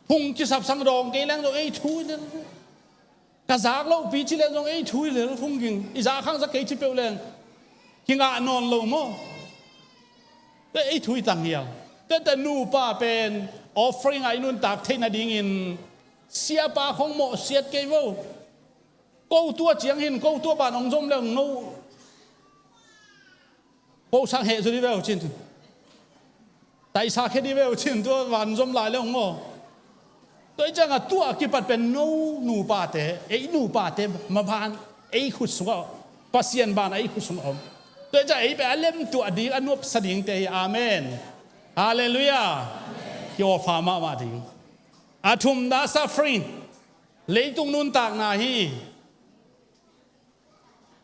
Phung kisapsang dawng kei leng zong ei thu. Ka zak lohpi ci leng zong ei thu hi lel, phung ging. I zak hang zak kei ci peuh leng kingah nawn lo maw. Tua ei thu i tanghial. Tua teh nupa pen offering a i nuntak theih nadingin siapa khong mawhsiat kei vo. Ko tua ciang hin, ko tua ban hong zom leng no. Ko sang heh zaw dih ve uh cin. Taisa khia dih ve uh cin, tua van zom lai le hong aw. Tua hi ciangah tua kipat pen no nupate, ei nupate maban ei khut sungah, Pasian ban a ei khut sungah om. Tua hi ciangah ei pen a lemtuah ding, a nuapsa dingte hi. Amen. Halleluiah. Ki-offer mahmah ding. A thumna suffering. Leitung nuntakna hi.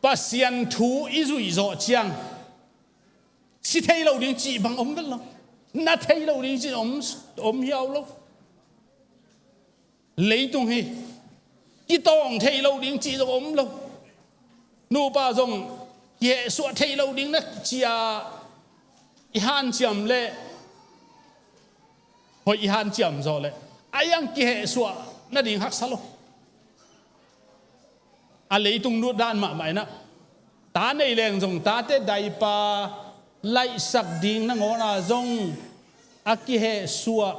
Pasian thu i zuih zawh ciang si thei lo ding cih bang om vet lo. Na thei lo ding cih om, om hiau lo. Leitung hi kitawng thei lo ding cih zong om lo. Nupa zong kihehsuah thei lo ding na cia i hanciam leh, hoih i hanciam zawh leh a iang kihehsuah nading haksa lo. A leitung nutdan mahmah inah, ta nei leng zong tate daipa laihsak ding nangawn a zong a kihehsuah,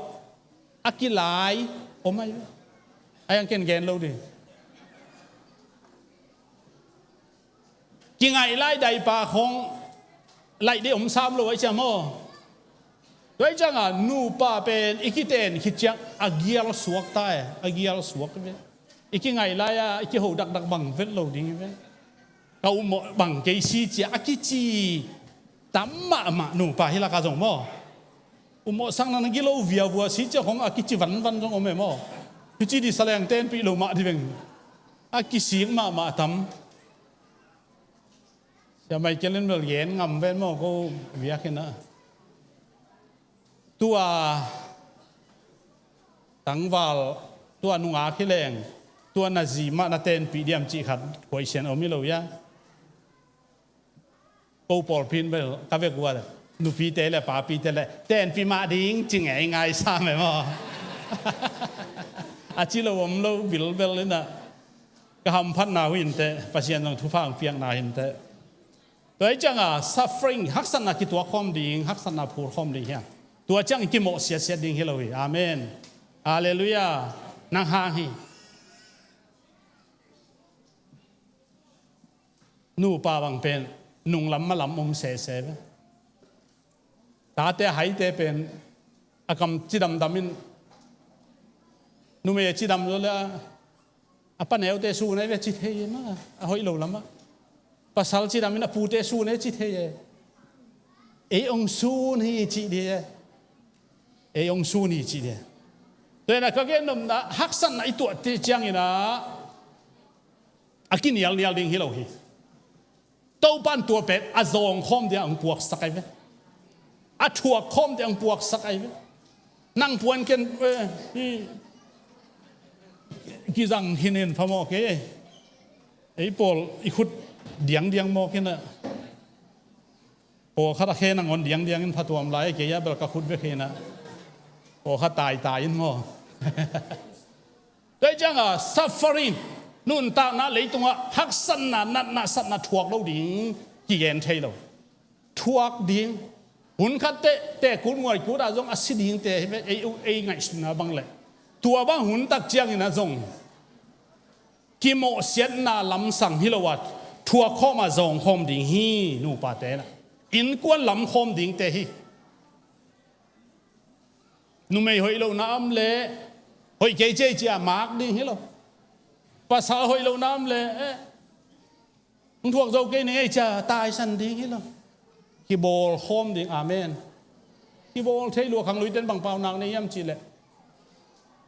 a kilai om ahi. A iang ken gen lo ding. Kingaih lai daipa khong laih dih om sam lo ahi ciam aw. Tua ahi ciangah nupa pen i kiten khit ciang a gial suak ta e, a gial suak ve. I kingaih lai-a i kiho dakdak bang vet lo ding hi ve. Ka upmawh bang kei si cia a kici tam mahmah nupa hi laka zong maw. Upmawh sang nang na gilo viavua si cia khong a kici vanvan zong om e maw. Kici di saleng tenpih lo mah di veng. A kisik mahmah tam. Sia Michael in bel gen ngam ven maw ko viakin a. Tua tangval tua nungak hi leng tua na zi mah na tenpih diam cih khat khuaisian om hi lo ia. Ko pawlpi in bel ka vek ua nupite le papite le tenpih mah ding ci ngei ngai sam e maw. A ci lo om lo bilbel inah ka hamphatna uh inteh Pasian zong thupha ang piakna inteh. Tua hi cianga suffering haksatna kituak khawm ding haksatna phur khawm ding hiam? Tua ciang i kimawh siatsiat ding hi lo hi. Amen. Halleluiah. Nang hang hi. Nupa bang pen nunglam malam om sese ve. Tate a haite pen a kam cidamdam in numei a cidam zo le a paneute sun ai ve ci thei e ma a hoih lo lama. Pasal cidam in a pute sun e ci thei e. Ei ong sun hi ci di e. Ei ong sun hi ci di e. Tuina ka gen nomna haksatna i tuah te ciangina a kinialnial ding hi lo hi. Topan tua pen a zawng khawm dia ang puaksak ai ve. A thuak khawm dia ang puaksak ai ve. Nang puan ken hi kizang hinin phamawh kei. Ei pawl i khut diangdiang mawk hinah. Pawlkhat a khe nangawn diangdiang in phatuam lai kei a bel ka khut bek hinah. Pawlkhat taitai in maw. Tua hi cianga suffering nuntakna leitungah haksatna natna satna thuak lo ding kigen thei lo. Thuak ding hun khat teh tekut nguaikut ah zong a si dingte hi ve ei uh ei ngaihsutna bang le tua bang hun tak ciangin a zong kimawhsiatna lamsang hi lo a thuak khawm a zawng khawm ding hi nupate na innkuan lam khawm dingte hi. Numei hoih lohna am le hoih kei cei cia mak ding hi lo. Pasal hoih lohna am le eh, hong thuak zo kei ning ei cia taisan ding hi lo. Kibawl khawm ding amen. Kibawl thei lua khang luiten bang paunak nei hiam cih leh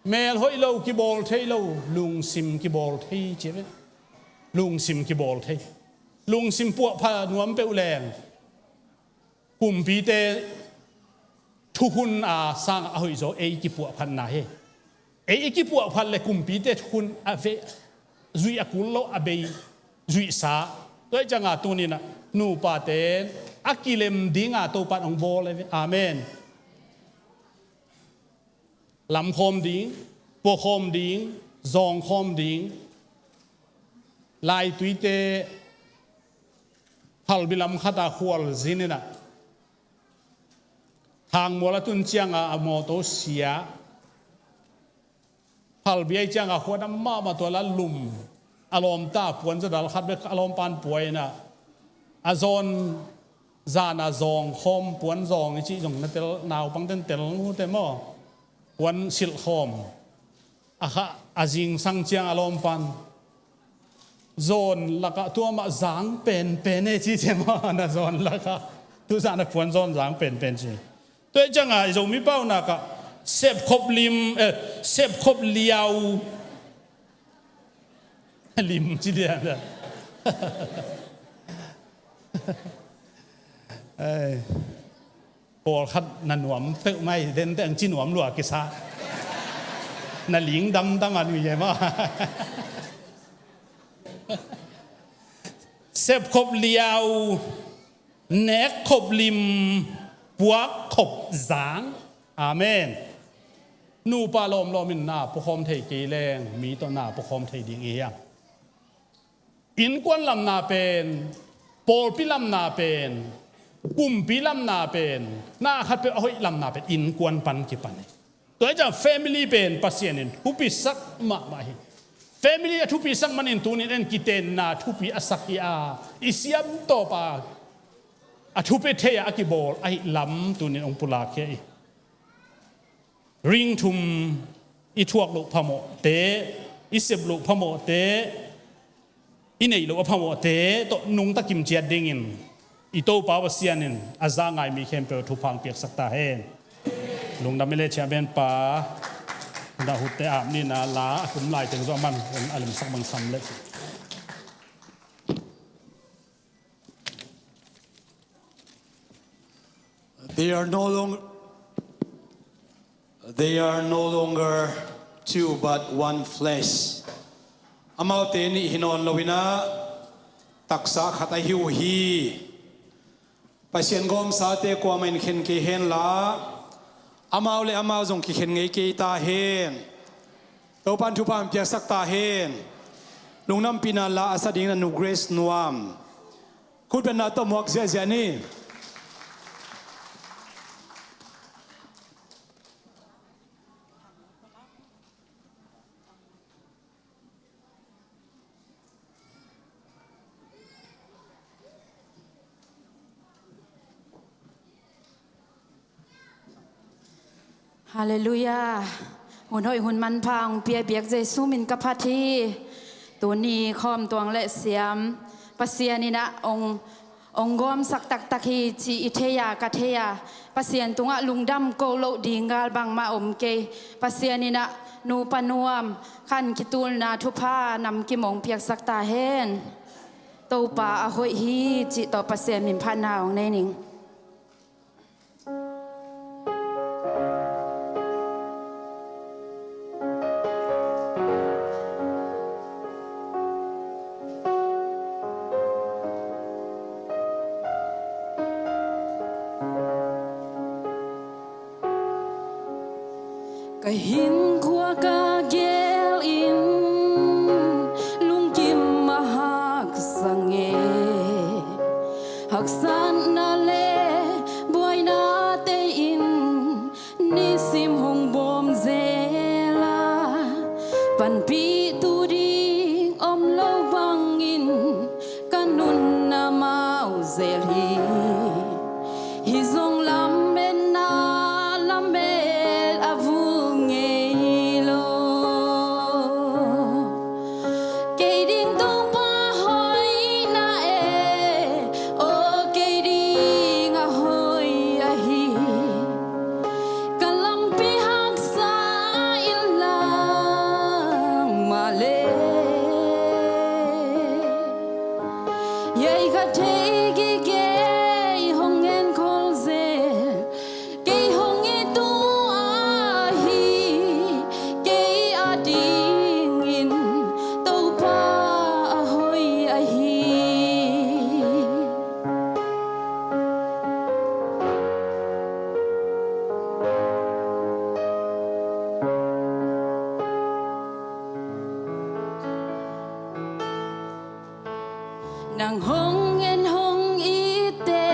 mel hoih lo kibawl thei lo. Lungsim kibawl thei ci ve. Lungsim kibawl thei. Lungsim puahpha nuam peuh leng kumpite thukhun a sang a hoihzaw ei kipuahphatna hi. Ei i kipuahphat le kumpite thukhun a veh zuih a kul lo a bei zuihsa. Tua hi cianga tuninah nupate a kilem dinga Topan hong bawl a ve amen. Lamkhawm ding, puakhawm ding, zawngkhawm ding. Laituite phalbi lam khata khual zininah thangmual a tun cianga a mawtaw sia. Phalbi ai cianga khuadam mahmah tua la lum a lawmta puan zadal khat bek a lawmpan puainah a zawn zana zawng khawm puan zawng i cih zong na tel naupang ten tel nute maw? Puan silh khawm a kha a zingsang ciang a lawmpan zawn lakah tua mah zang penpen e ci cia maw na zawn lakah tuzan a puan zawn zang penpen ci. Tua hi cianga i Zomi paunakah sepkhop lim eh, sepkhop liau lim ci lian. Pawlkhat na nuam peuh mai dente ang ci nuam lua kisa. Na ling damdam a nui e maw? Sepkhop liau nekkhop lim puakkhop zang. Amen. Nupa lawmlawm in na puakhawm thei kei leng mi tawh na puakhawm thei ding i hiam? Innkuan lamna pen pawlpi lamna pen kumpi lamna pen na khatpeuh a hoih lamna pen innkuan pan kipan hi. Tua hi ciang family pen Pasian in thupisak mahmah hi. Family a thupisak manin tunin en kitenna thupi a sak hi a i siamtawpa a thupi thei a a kibawl ahi lam tunin hong pulak hi a i ring thum i thuak loh phamawhte i sep loh phamawhte, i neih loh a phamawhte tawh nungta kimciat dingin i Topa Pasian in a za ngai mi khempeuh thupha hong piaksak ta hen. Lungdam i le, chairman pa, na hutte ap ni na la a kum lai teng zong a man a lemsak bang sam le. They are no longer, they are no longer two but one flesh. Amaute nih hi nawn lo in ah taksa khat ahi uh hi. Pasian gawmsate kuamah in khen kei hen la, amau le amau zong kikhen ngei kei ta hen. Topa'n thupha hong piaksak ta hen. Lungdampihna la a sa dingin a nu Grace Nuam, khutbetna tawh muak ziahziah ni. Halleluiah. Hun hoih hun manpha hong pia biak Jesu min ka phat hi. Tuni khawm tuang le siam Pasian in ah hong, hong gawmsak taktak hi cih i thei a, ka thei a, Pasian tungah lungdam ko loh ding gal bangmah om kei. Pasian in ah nupa nuam khan kitulna thupha namkim hong piaksak ta hen. Topa a hoih hi cih tawh Pasian min phatna hong nei ning. Ka hinkhua ka gel in lungkim a haksa ngei, haksatna le buainate in nisim hong bawm zel a, panpihtu ding om lo bangin ka nunna mau zel hi. Hi zong lametna lamet a vul ngei lo. Kei ding Topa hoihna e, aw kei ding a hoih ahi. Ka lampi haksa in lang mah le, hiai ka thei gige i hong enkhol zel. Kei hong it uh ahi, kei adingin Topa a hoih ahi. Nang hong en hong itte,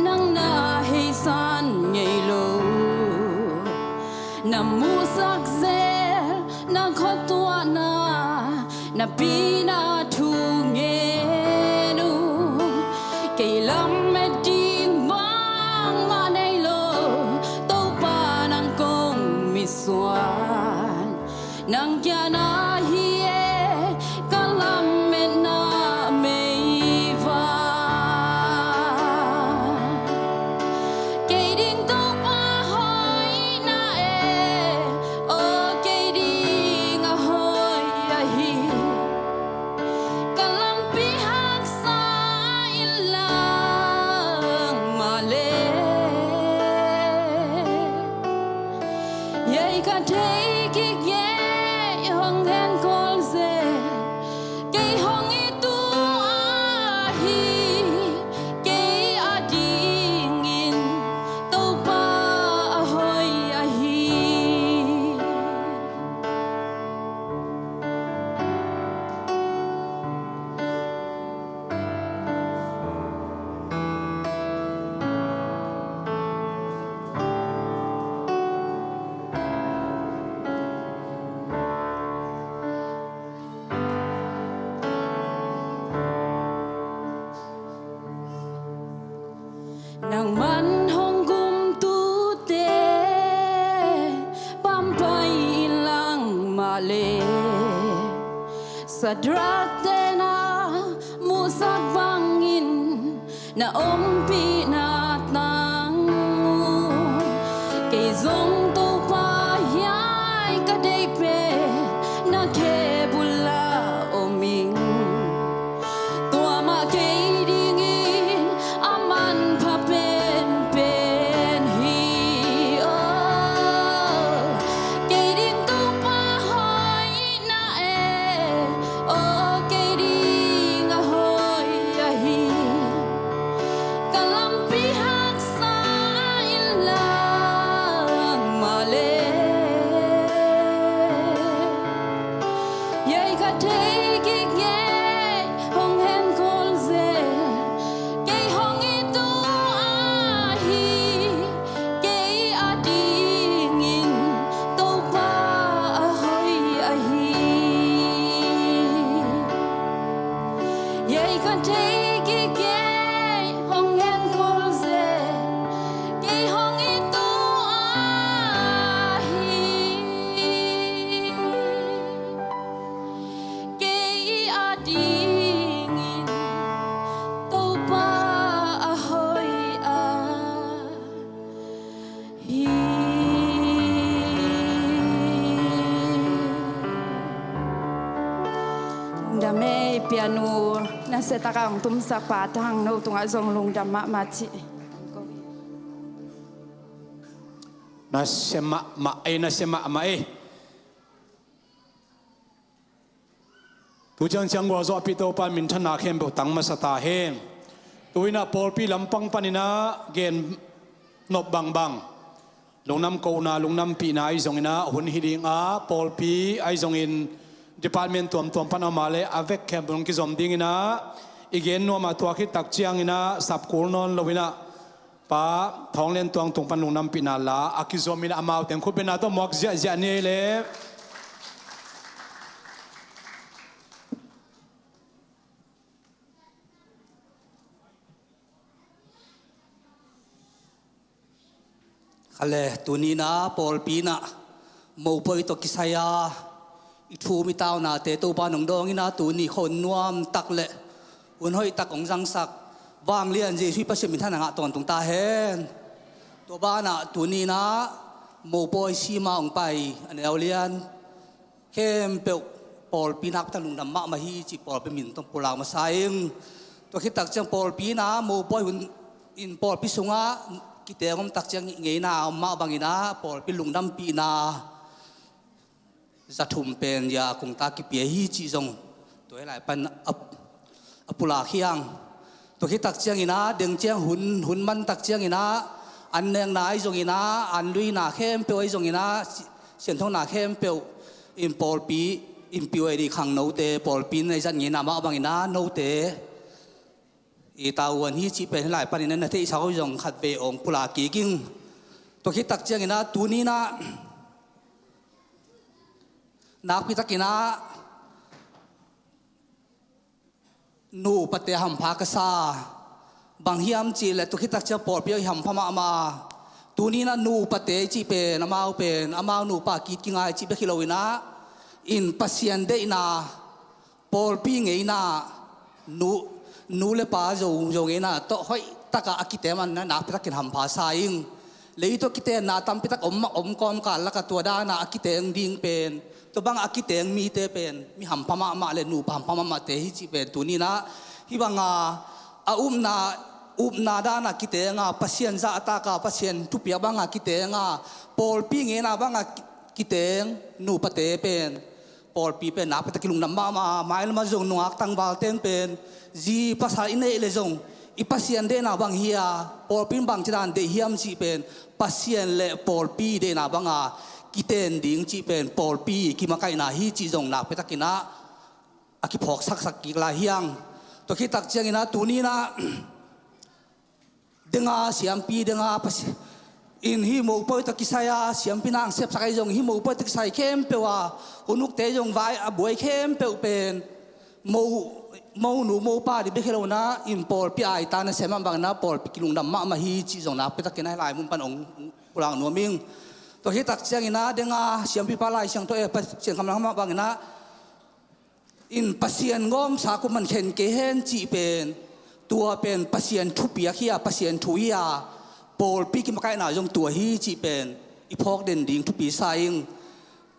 nang na heisan ngei lo. Na muhsak zel na khuatuahna, na pina thu ngen uh. Kei lamet ding bangmah nei lo, Topa nang kong mitsuan. Nang kiang ah hi e ka lametna meivang. Kei ding Topa hoihna e, aw kei ding a hoih ahi. Ka lampi haksa in lang mah le, hiai ka thei gige i hong enkhol zel. Kei hong it uh ahi, kei adingin Topa a hoih ahi. Drakte na muhsak bangin na ompihna tang uh. Kei zong Topa hiai ka deih pen na khe bul ah om ing. Tua mah kei dingin a manpha penpen hi aw. Kei ding Topa hoihna e, aw kei ding a hoih ahi. Ka lampi haksa in lang mah leh, hiai ka thei kik ngei hong hen khol zel. Kei hong it uh ahi, kei a dingin Topa a hoih ahi. Hiai ka thei kik ngei hong hen khol zel. Kei hong it uh ahi, kei a dingin Topa a hoih ahi. Lungdam ei, pianu nasia taka hong tumsak pa Thang No tungah zong lungdam mahmah ci. Nasia mahmah ei, nasia mahmah ei. Tu ciangciang gualzawhpih Topa minthanna khempeuh tang masa ta hen. Tu-in ah pawlpi lampang panin ah gen nop bangbang, lungdam kohna, lungdampihna ahi zongin ah hun hi ding a, pawlpi ahi zongin department tuamtuam pan a om a leh a vek khempeuh hong kizom dingin ah i gen nuam a, tua khit tak ciangin ah sapkul nawn lo-in ah Pa Thawng Lian Tuang tung pan lungdampihna la a kizom in, amau teng khutbetna tawh muak ziahziah ni ei leh. Kha leh, tuni-in ah pawlpi in ah mopawi tawh kisai a i thu-um i taunate Topa nong dawng in ah, tuni khuahun nuam tak leh hun hoih tak hong zangsak Vanglian Jesuh i Pasian minthanna ngah tawntung ta hen. Tua banah tuni-in ah mopawi sima hong pai a neu lian khempeuh pawlpi nakpi tak lungdam mahmah hi cih pawlpi min tawh pulak masa ing. Tua khit tak ciang pawlpi in ah mopawi hun in pawlpi sungah kiteng om tak ciang ngeina om mah bangin ah pawlpi lungdampihna za thum pen ya kungta kipia hi cih zong tua hi lai pan a, a pulak hi hang. Tua khit tak ciangin ah, deng ciang hun, hun man tak ciangin ah, an nekna ahi zongin ah, an luina khempeuh ahi zongin ah, si-, sianthona khempeuh in pawlpi, in P Y D khangnote, pawlpi in a i zat ngeina mah bangin ah, note i tavuan hi cih pen hi lai panin ah na theihsa uh zong khatvei ong pulak kik ing. Tua khit tak ciangin ah, tuni-in ah nakpi takin ah nu upate hampha ka sa. Bang hiam cih leh tua khit tak ciang pawlpi ah i hampha mahmah. Tuni-in ah nu upate i cih pen, amau pen, amau nupa kit kinga i cih bek hi lo-in ah, in Pasian deihna, pawlpi ngeina, nu, nu le pa zo, zo ngeina tawh hoih takah a kiteng man ah nakpi takin hampha sa ing. Lei tawh kitenna tampi tak om, om kawmkal lakah tua dan ah a kiteng ding pen, tua bang a kiteng mite pen mi hampha mahmah le nupa hampha mahmahte hi cih pen tuni-in ah, hih bang a, a upna, upna dan ah kiteng a, Pasian zahtak a, Pasian thupiak bang a kiteng a, pawlpi ngeina bang a ki-, kiteng nupate pen, pawlpi pen nakpi takin lungdam mahmah. Mailam ah zong nungak tangvalte pen, zi pasal i neih leh zong i Pasian deihna bang hi a, pawlpi in bangci dan deih hiam cih pen, Pasian le pawlpi deihna bang a kiten ding cih pen pawlpi kimakaihna hi cih zong nakpi takin ah a kiphawk saksak kik lai hi hang. Tua khit tak ciangin ah tuni-in ah, deng a siampi, deng a Pasian in hih mopawi tawh kisai a siampi na hong sepsak ahi zong, hih mopawi tawh kisai khempeuh a hun ukte zong vai a buai khempeuh pen mo, monu mopa ding bek hi lo-in ah, in pawlpi aitan a sem a bangin ah pawlpi kilungdam mahmah hi cih zong nakpi takin ah hi lai mun pan ong pulak nuam ing. Tua khit tak ciangin ah, deng a siampipa Lai Siangtho, eh, Pasian kamlang mah bangin ah, in Pasian ngawmsa kua man khen kei hen cih pen, tua pen Pasian thupiak hi a, Pasian thu hi a, pawlpi kimakaihna zong tua hi cih pen i phawk den ding thupi sa ing.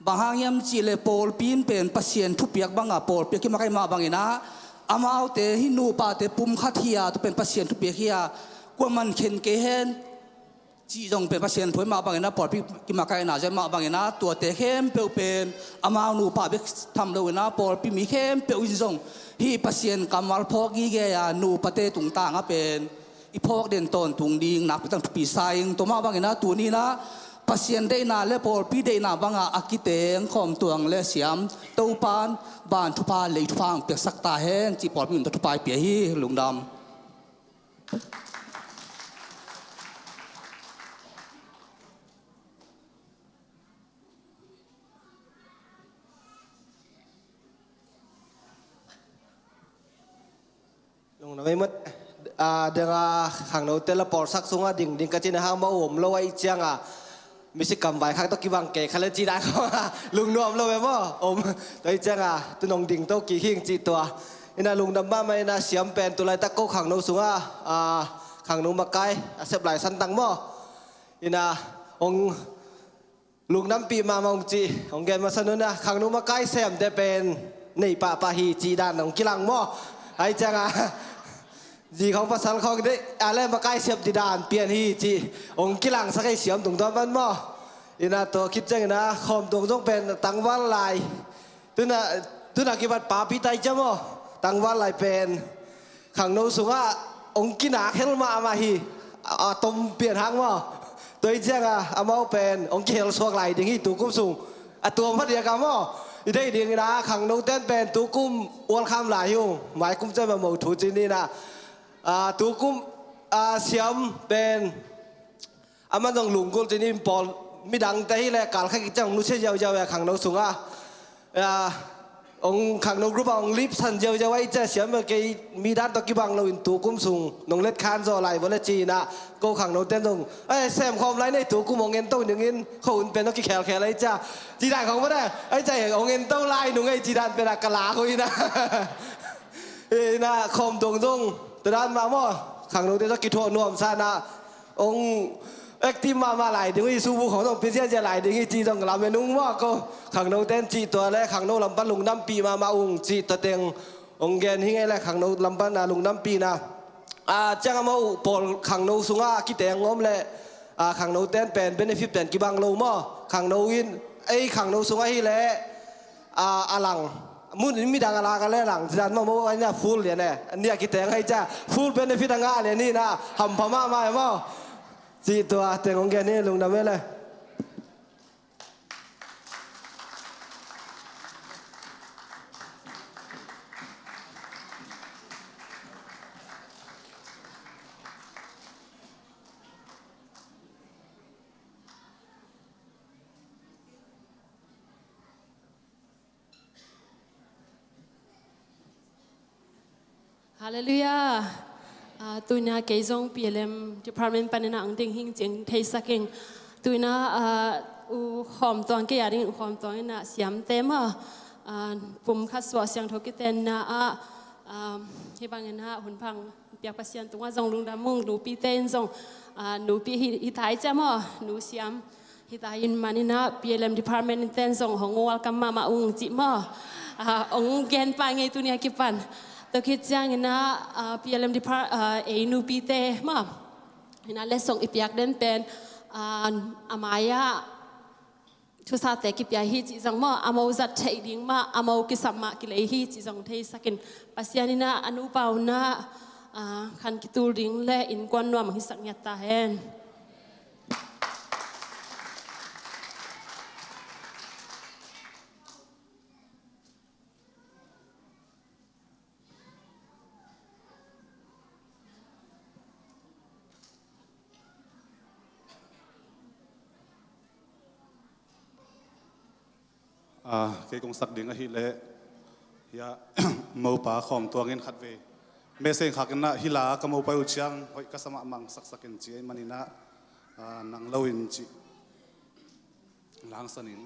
Bang hang hiam cih leh pawlpi in pen Pasian thupiak banga pawlpi a kimakaih mah bangin ah, amaute hih nupate pum khat hi a, tua pen Pasian thupiak hi a, kua man khen kei hen cih zong pen Pasian thu hi mah bangin ah, pawlpi kimakaihna zong hi mah bangin ah, tuate khempeuh pen amau nupa bek tham loin ah, pawlpi mi khempeuh in zong hih Pasian kammal phawk ngitnget a, nupate tungtang ah pen i phawk den tawntung ding nakpi tak thupi sa ing. Tua mah bangin ah tuni-in ah Pasian deihna le pawlpi deihna banga a kiteng Khawm Tuang le Siam, Topa'n van thupha, lei thupha hong piaksak ta hen cih pawlpi min tawh thupha i pia hi. Lungdam. Lungdam ei mah. A, deng a, khangnote la pawlsak sungah ding ding ka cih na hang mah om lo ahih ciangin, misi kam vai khak tawh kibang kei kha le cih dan khawng a, lungnuam lo e maw? Om. Tua ahih ciangin tu-in hong ding to kik hing cih tua. Ina lungdam mahmah ina, Siam pen tu laitak ko khangno sungah, a, khangno makai a sep lai santang maw? Ina hong lungdampih mahmah ung cih hong gen masa nung a, khangno makai semte pen nei pahpah hi cih dan hong kilang maw? Ahih ciangin zi khawng pasal khawng deih a le makai sep ding dan pian hi cih hong kilangsak ei, Siam tungtawn pan maw? Ina tua khit ciangin a Khawm Tuang zong pen tangval lai, tu-in a, tu-in a kipat papi tai ciam aw. Tangval lai pen khangno sungah hong kinak hel mahmah hi. A, a tom pian hang maw? Tua ahih ciangin amau pen hong kihel suak lai ding hi tu kum sung. A tuam pha diak a maw? I deih dingin a khangnote'n pen tu kum welcome lai hi ung. Mai kum ciang mah mo thu ci ni ina. A, tu kum, a, Siam pen aman zong lunggulh cih ni, pawl midangte hi leh kal kha kik ciang hong nusia ziauziau e khangno sungah. A, hong khangno group ah hong lipsan ziauziau ahih ciang, Siam bel kei mi dan tawh kibang loin tu kum sung nong let khan zaw lai vua le ci ina, ko khangnote'n zong, "Ei, sem khawm lai ni ei, tu kum hong en to ning in, khuahun pen tawh kikhelkhel ahih ciang," cih dan khawng va de, ahih ciang hong en to lai nung ei cih dan pen a ka lak uh ina. Ina Khawm Tuang zong tua dan mah maw, khangnote tawh kithuah nuamsa ina, hong active mahmah lai ding uh hi, subu khawng zong pia ziahziah lai ding hi cih zong lamen ung maw, ko khangnote'n cih tua le khangno lam pan lungdampih mahmah ung cih tua teng hong gen hi ing ei le, khangno lam pan a lungdampihna. A, ciang amau pawl khangno sungah kiteng om le, a, khangnote'n pen benefit pen kibang lo maw? Khangno in, ei khangno sungah hi leh, a, a lang. Mun midang a lak a le lang, cih dan maw, mo a nia full lian e. A nia kiteng ahih ciang full benefit a ngah lian hi ina, hampha mahmah e maw? Cih tua teng hong gen hi, lungdam ei le. Halleluiah. Ah, tu-in a kei zong P L M department panin a hong ding hing cih theisak ing. Tu-in a, ah, U Khawm Tuang, kei a ding U Khawm Tuang in a Siamte maw, ah, pum khat suah siangtho kitenna ah, ah, hih bangin a hun pha hong piak Pasian tungah zong lungdam ung, nupite in zong, ah, nupi hi, hi tai ciam maw, Nu Siam hi ta in manin a P L M department in ten zong hong welcome mahmah ung cih maw? Ah, hong gen pah ing ei tuni a kipan. Tua khit ciangin a, ah, P L M depart-, ah, ei nupite maw, ina letsong i piak den pen, ah, a mai-ah thusate kipia hi cih zong maw, a mo zat theih ding mah, a mo kisam mah kilei hi cih zong theisak in, Pasian in a, a nupa un a, ah, khan kitul ding le innkuan nuam hong hisak ngiat ta hen. Ah, kei kong sak ding ahih leh, hiah mopa Khawm Tuang in khatvei message khak in a, hih la ka mopa uh ciang hoih ka sa mahmah, saksak in ci ahih manin a, ah, nang lo in ci. Langsan in.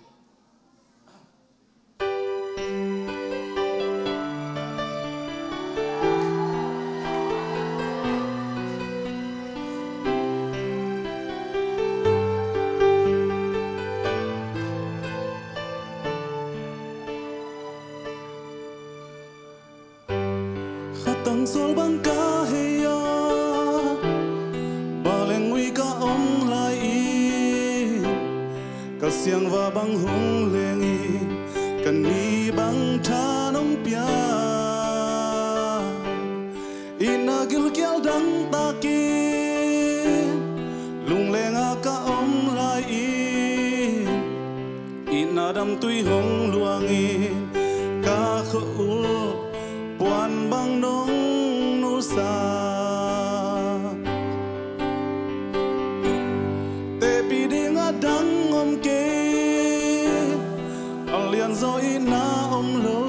Bang sawl bang ka hei a, balengui ka om lai-in, ka siangva bang hong lengin, ka ni bang than hong pia. Itna gilkial dangtakin, lunglenga ka om lai-in, itna damtui hong luangin, ka khua-ul puan bang nong nusia. Tepih ding a dang om kei, a lianzaw itna om lo.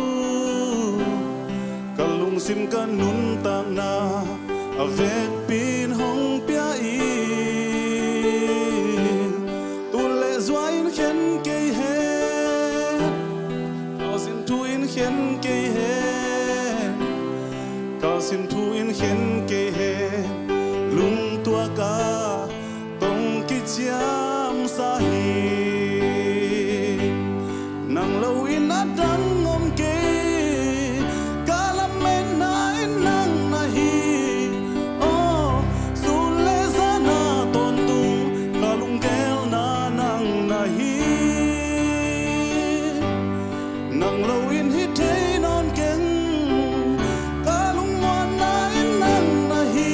Ka lungsim ka nuntakna a vekpi in hong pia in, tu le zua in khen kei hen, ka sin thu in khen kei hen, ka sin thu in khen kei hen, lungtuak a tong kiciamsa hi. Nang lo in a dang om kei, ka lametna in nang na hi. Aw, sun le zan a tawntung ka lunggelna nang na hi. Nang lo in hi thei nawn keng, ka lungmuanna in nang na hi.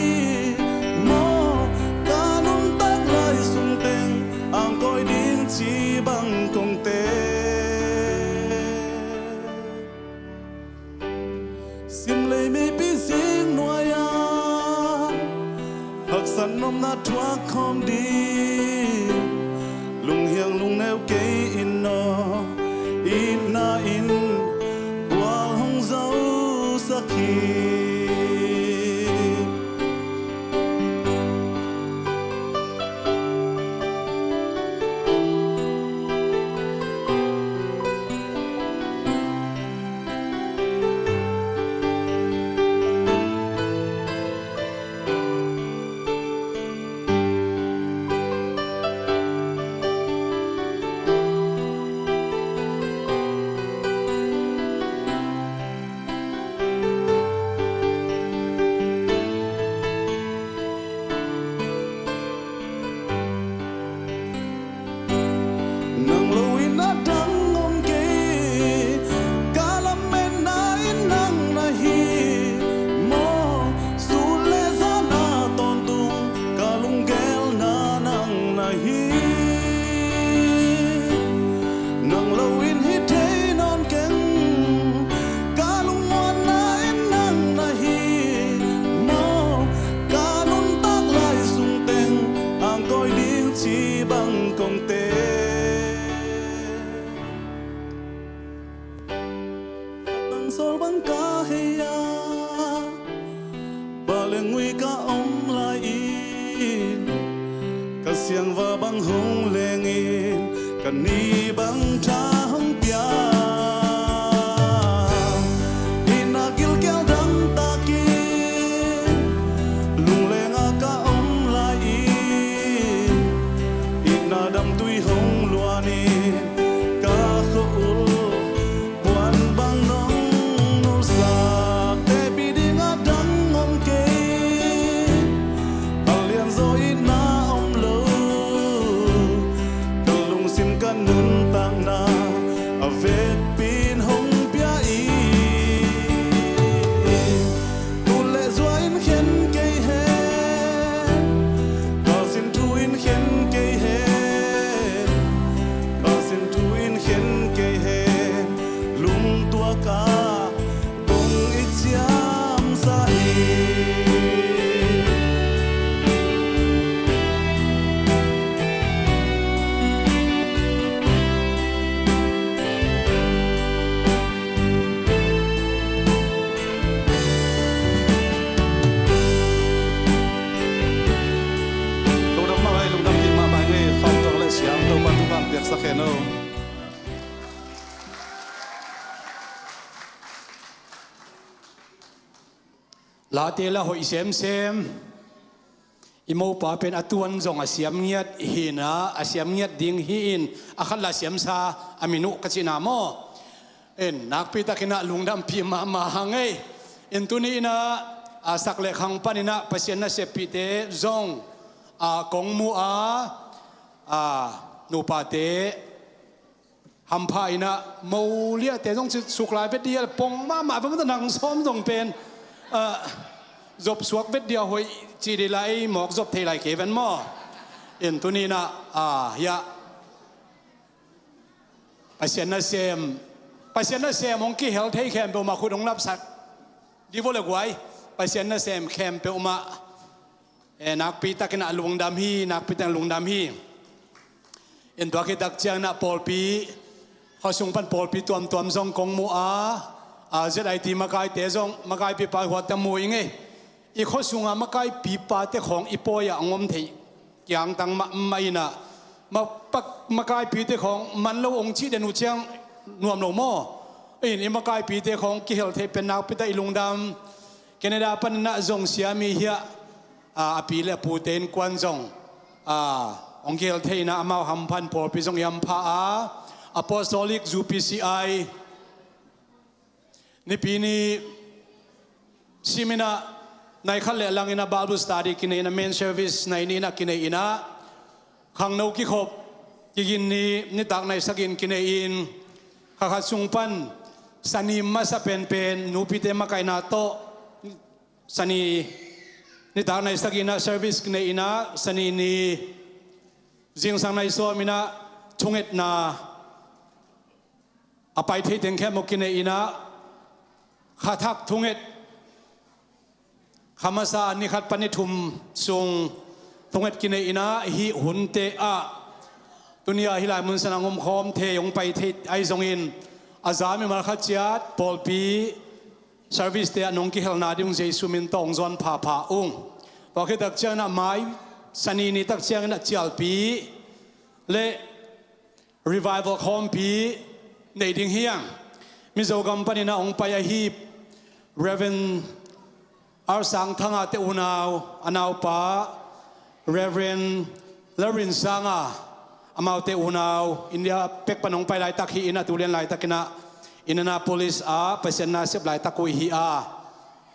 Maw, ka nuntak lai sung teng angkawi ding ci bang kong te. Simlei meipi zing nuai-ah haksat nopna thuak khawm ding, lunghiang lungneu kei in aw, itna in gual hong zosak hi. Nang lo in a dang om kei, ka lametna in nang na hi. Maw, sun le zan a tawntung ka lunggelna nang na hi. Nang lo in hi thei nawn keng, ka lungmuanna in nang na hi. Maw, ka nuntak lai sung teng angkawi ding ci bang kong te. Bang sawl bang ka hei a, balengui ka om lai-in, ka siangva bang hong lengin, ka ni bang tha hong pia. Itna gilkial dangtakin, lunglenga ka om lai-in, itna damtui hong luanin, ka khua-ul puan bang nong nusia. Tepih ding a dang om kei, a lianzaw itna om lo. Ka lungsim ka nuntakna a vekpi in hong pia in, tu le zua in khen kei hen, ka sin thu in khen kei hen, ka sin thu in khen kei hen, lungtuak a tong i ciamsa hi. Lungdam mahmah, lungdam kik mahmah ing ei. Khawm tawh le siam, Topa thupha piaksak hen aw. Late la hoih semsem. I mopa pen a tuan zong a siam ngiat hi-in ah, a siam ngiat ding hi-in, a khat la siamsa a min uh ka cihna maw? In nakpi takin ah lungdampih mahmah hang ei. In tuni in ah a sak le khang panin ah Pasian naseppihte zong a kong mu a, a nupate hampha in ah, mo liate zong ci suk lai vet dia, pong mahmah vet, nang sawm zong pen, ah, zop suak vet dia hoih ci dih lai, mawk zop thei lai kei ven maw? In tuni in ah, ah, hiah Pasian nasem, Pasian nasem hong kihel thei khempeuh mah khut hong lapsak dih vo le guai. Pasian nasem khempeuh mah, eh, nakpi takin ah lungdam hi, nakpi takin lungdam hi. In tua khit tak ciangin ah pawlpi, khuasung pan pawlpi tuamtuam zong kong mu a, a Z I T makaite zong, makaipipa huatte mu i ngei. I khuasung a makaipipate khawng i pawi ah hong om thei kiangtang mahmah in ah, ma-, pak-, makaipite khawng man lo hong cih den uh ciang nuam lo maw? In i makaipite khawng kihel thei pen nakpi tak i lungdam. Canada panin ah zong siami hiah, a, a pi le a pute innkuan zong, a, hong kihel thei in ah amau hampha in pawlpi zong i hampha a, Apostolic U P C I, Nipi ni simin ah nai khat le lang in ah Bible study kinei in ah, main service nai nih in ah kinei in ah, khangno kikhop kigin ni nitak nai sagih in kinei in, kha khat sung pan Sani masa penpen nupite makaihna tawh Sani nitak nai sagih in ah service kinei in ah, Sani ni zingsang nai sawm in ah thungetna a pai thei teng khempeuh kinei in ah, kha thak thunget, kha masa ni khat pan ni thum sung thunget kinei in ah, hih hunte ah tuni a hih lai mun san ah hong omkhawm thei, hong pai thei ahi zongin, a za mimal khat ciat pawlpi service te ah nong kihelna ding Jesu min tawh hong zawn phapha ung. Tua khit tak ciangin ah mai Sani ni tak ciangin ah cialpi le revival khawmpi nei ding hi hang. Mizo gam panin ah hong pai ahi Reverend R Sang Thanga te unau, a naupa Reverend Lalrin Sanga, amaute unau, India pek pan hong pai laitak hi in ah, tu lian laitakin ah Indianapolis ah Pasian nasep laitak uh hi a,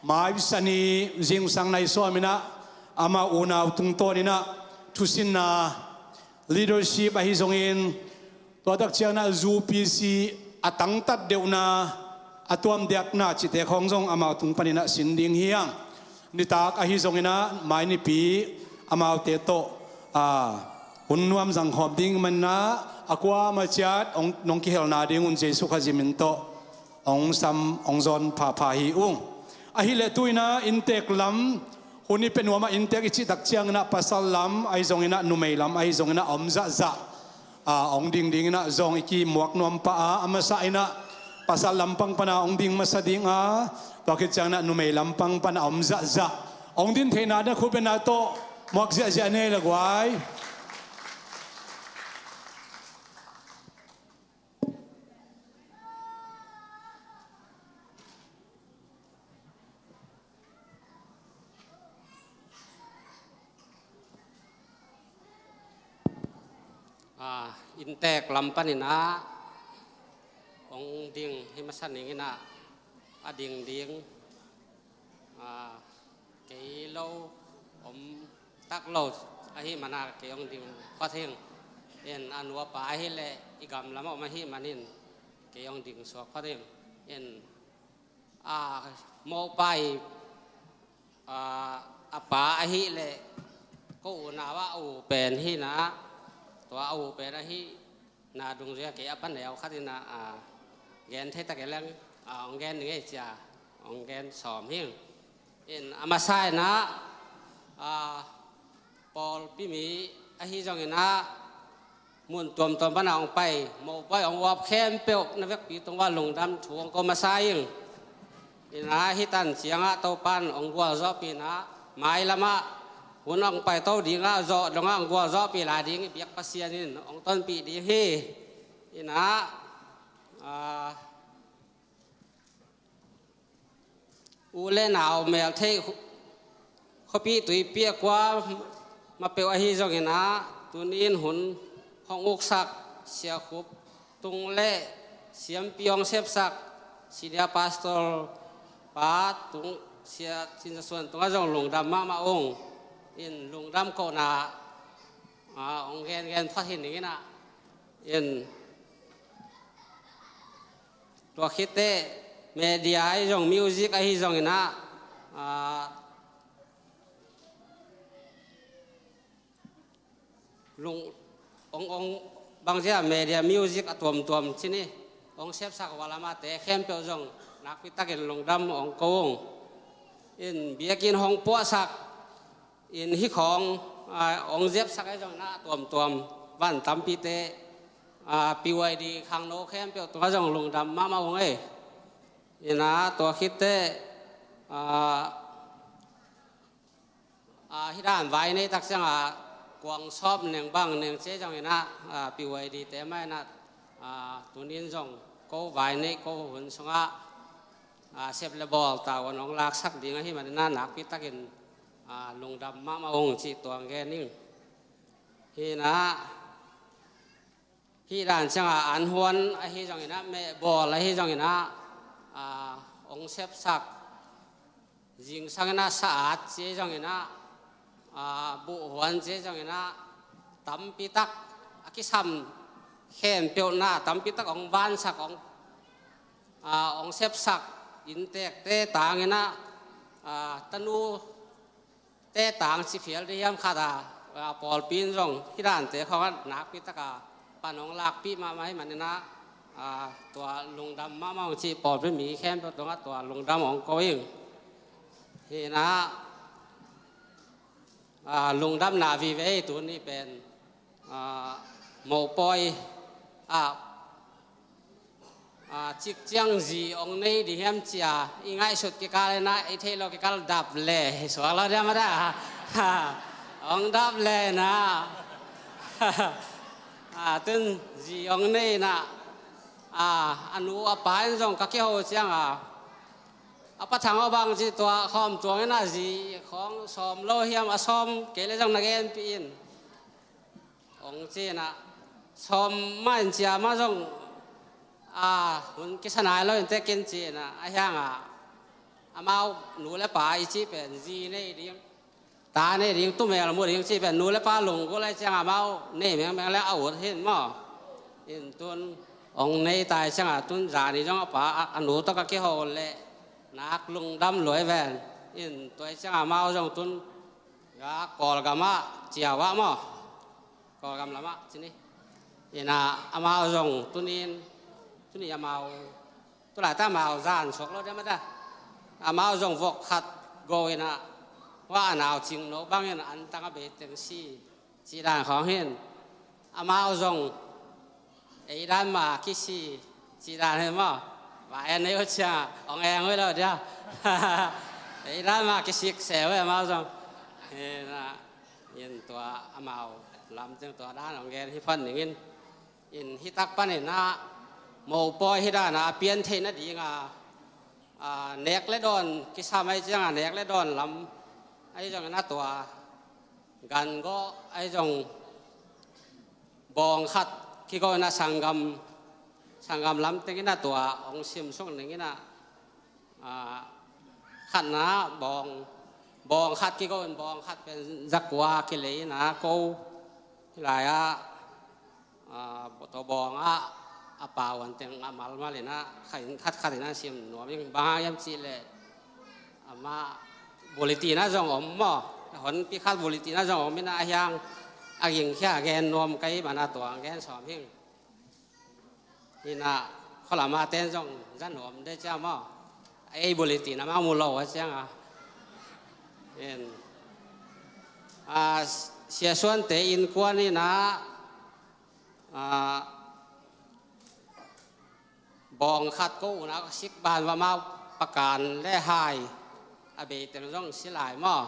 mai Sani zingsang nai sawm in ah amau unau tungtawn in ah thusinna, leadership ahi zongin, tua tak ciangin ah U P C a tangtat deuhna, a tuamdiakna cihte khawng zong amau tung panin ah sin ding hi hang. Nitak ahi zongin ah mai Nipi amaute tawh, a, hun nuam zangkhawm ding manin ah a kuamah ciat hong, nong kihelna ding un Jesu Khazih min tawh hong sam, hong zawn phapha hi ung. Ahih leh tu in ah inntek lam, hun i pia nuam ah inntek i cih tak ciangin ah pasal lam ahi zongin ah, numei lam ahi zongin ah a om zahzah, a, hong ding dingin ah zong i kimuak nuam pah a, a masa in ah pasal lampang pan a hong ding masa ding a, tua khit ciangin ah numei lampang pan a om zahzah hong din theihna ding a khut bengna tawh muak ziahziah ni ei le guai. A, inntek lam panin ah hong ding hi masa ning in ah, a ding ding, a, kei lo om tak lo ahih man a kei hong ding phot hing. In a nu a pa ahih leh i gam lam a om ahih manin kei hong ding suak phot hing. In a, mopa i, a, a pa ahih leh ko unau a u pen hi in ah, tua a u pen ahih na dungzui a kei a pa neu khat in ah, a, gen thei ta kei leng, a, hong gen ning ei cia, hong gen sawm hing. In a masa in ah, a, pawlpi mi ahi zongin ah mun tuamtuam pan a hong pai, mopawi hong uap khempeuh na vekpi tung uah lungdam thu hong ko masa ing. In ah hih tan ciang ah Topan hong gualzawhpih in ah, mai lam ah hun hong paito ding ah zawh dong ah hong gualzawhpih lai ding i biak Pasian in hong tonpih ding hi. In ah, a, u le nau meltheih khu-, khuapi tuipi a kua ma peuh ahi zongin ah, tuni in hun hong uksak Sia Khup Tung le siampi hong sepsak Senior Pastor Pa tung, Sia Cin Za Suan tungah zong lungdam mahmah ung. In lungdam kohna, ah, hong gengen phot hi ning in ah. In tua khit teh media ahi zong music ahi zongin ah, ah, lung, hong, hong, bangzia media music a tuamtuam ci ni, hong sepsak ua lamate khempeuh zong nakpi takin lungdam hong ko ung. In biakinn hong puahsak, in hih khawng, ah, hong zepsak ahi zongin ah a tuamtuam van tampite, ah, P Y D khangno khempeuh tungah zong lungdam mahmah ung ei. In ah tua khit teh, ah, ah, hih dan vai nei tak ciangah kuang sawp neng bang neng ci zongin ah, ah, P Y D te mah in ah, ah, tunin zong ko vai nei ko hun sungah, ah, sep le bawl tavuan hong laksak ding ahih manin ah nakpi takin, ah, lungdam mahmah ung cih tua hong gen ing. Hi in ah, hih dan ciangah an huan ahi zongin ah, meh bawl ahi zongin ah, ah, hong sepsak, zingsang in ah sa-at ci zongin ah, ah, buh huan ci zongin ah, tampi tak a kisam khempeuhna tampi tak hong vansak, hong, ah, hong sepsak, inntekte tangin ah, ah, tanu te tang ci phial dih hiam khat a, ah, pawlpi in zong hih dante khawng ah nakpi taka pan hong lakpih mahmah ahih manin ah, ah, tua lungdam mahmah ung cih pawlpi mi khempeuh tungah tua lungdam hong ko ing. Hi in ah, ah, lungdamna vive ei tuni pen, ah, mopawi, ah, ah, cik ciang zi hong nei dih hiam cia i ngaihsut kikal in ah, i theih lo kikal dap le hi suak lo diam a dah. Hong dap le in ah, ah, tun zi hong nei in ah, ah, a nu a pa in zong ka kiho ciangah, a Pa Thang aw, bang ci tua khawm tuang in ah zi khawng sawm lo hiam, a sawm kei le zong na genpih in. Hong ci in ah, sawm mah in cia mah zong, ah, hun kisa nai lo in tek in ci in ah, a hiang ah, amau nu le pa i cih pen zi nei ding, ta nei ding, tumel mu ding cih pen nu le pa lunggulh ahih ciang amau nei mengmeng le a ut hi in maw. In tun hong nei ta ahih ciangah tun zani zong a pa, a, a nu tawh ka kiho leh nak lungdam lua hi ven. In tua ahih ciangah amau zong tun, ya, Kawlgam ah ciau ah maw, Kawlgam lamah ci ni. In ah amau zong tunin, tuni amau, tu laitah amau zan suak lo diam a dah. Amau zong vok khat go in ah, hua a nau cingno bangin an tang a bei teng si, cih dan khawng hi in. Amau zong ei dan mah kisi, cih dan hi maw. Vai a nei uh ciang hong eng uh hi lo dia. Ei dan mah kisik se uh hi amau zong. Hi in ah, in tua amau lam teng tua dan hong gen hi phot ning in. In hih tak panin ah mopawi hih dan ah a pian theih nading a, ah, nek le dawn kisam ahih ciangah nek le dawn lam ahi zongin ah tua gan gawh ahi zong bawng khat kigo in ah sanggam, sanggam lam teng in ah tua hong simsuk ning in ah, ah, khatna bawng, bawng khat kigo in bawng khat pen zakua kilei in ah ko hih lai ah, ah, tua bawng ah a pau an teng a malmal in ah khat khat in ah sim nuam ing. Bang hang hiam cih leh amah bulletin ah zong om maw, honpi khat bulletin ah zong om in ah a hiang a gingkhia gen nuam ka hih man ah tua hong gen sawm hing. Hi in ah khualam a ten zong za nuam de cia maw. Ei bulletin amau mu lo a ciang a. In, ah, Sia Suante innkuan in ah, ah, bawng khat ko un ah ka sik ban va, amau pakan le hai a bei teng zong si lai maw.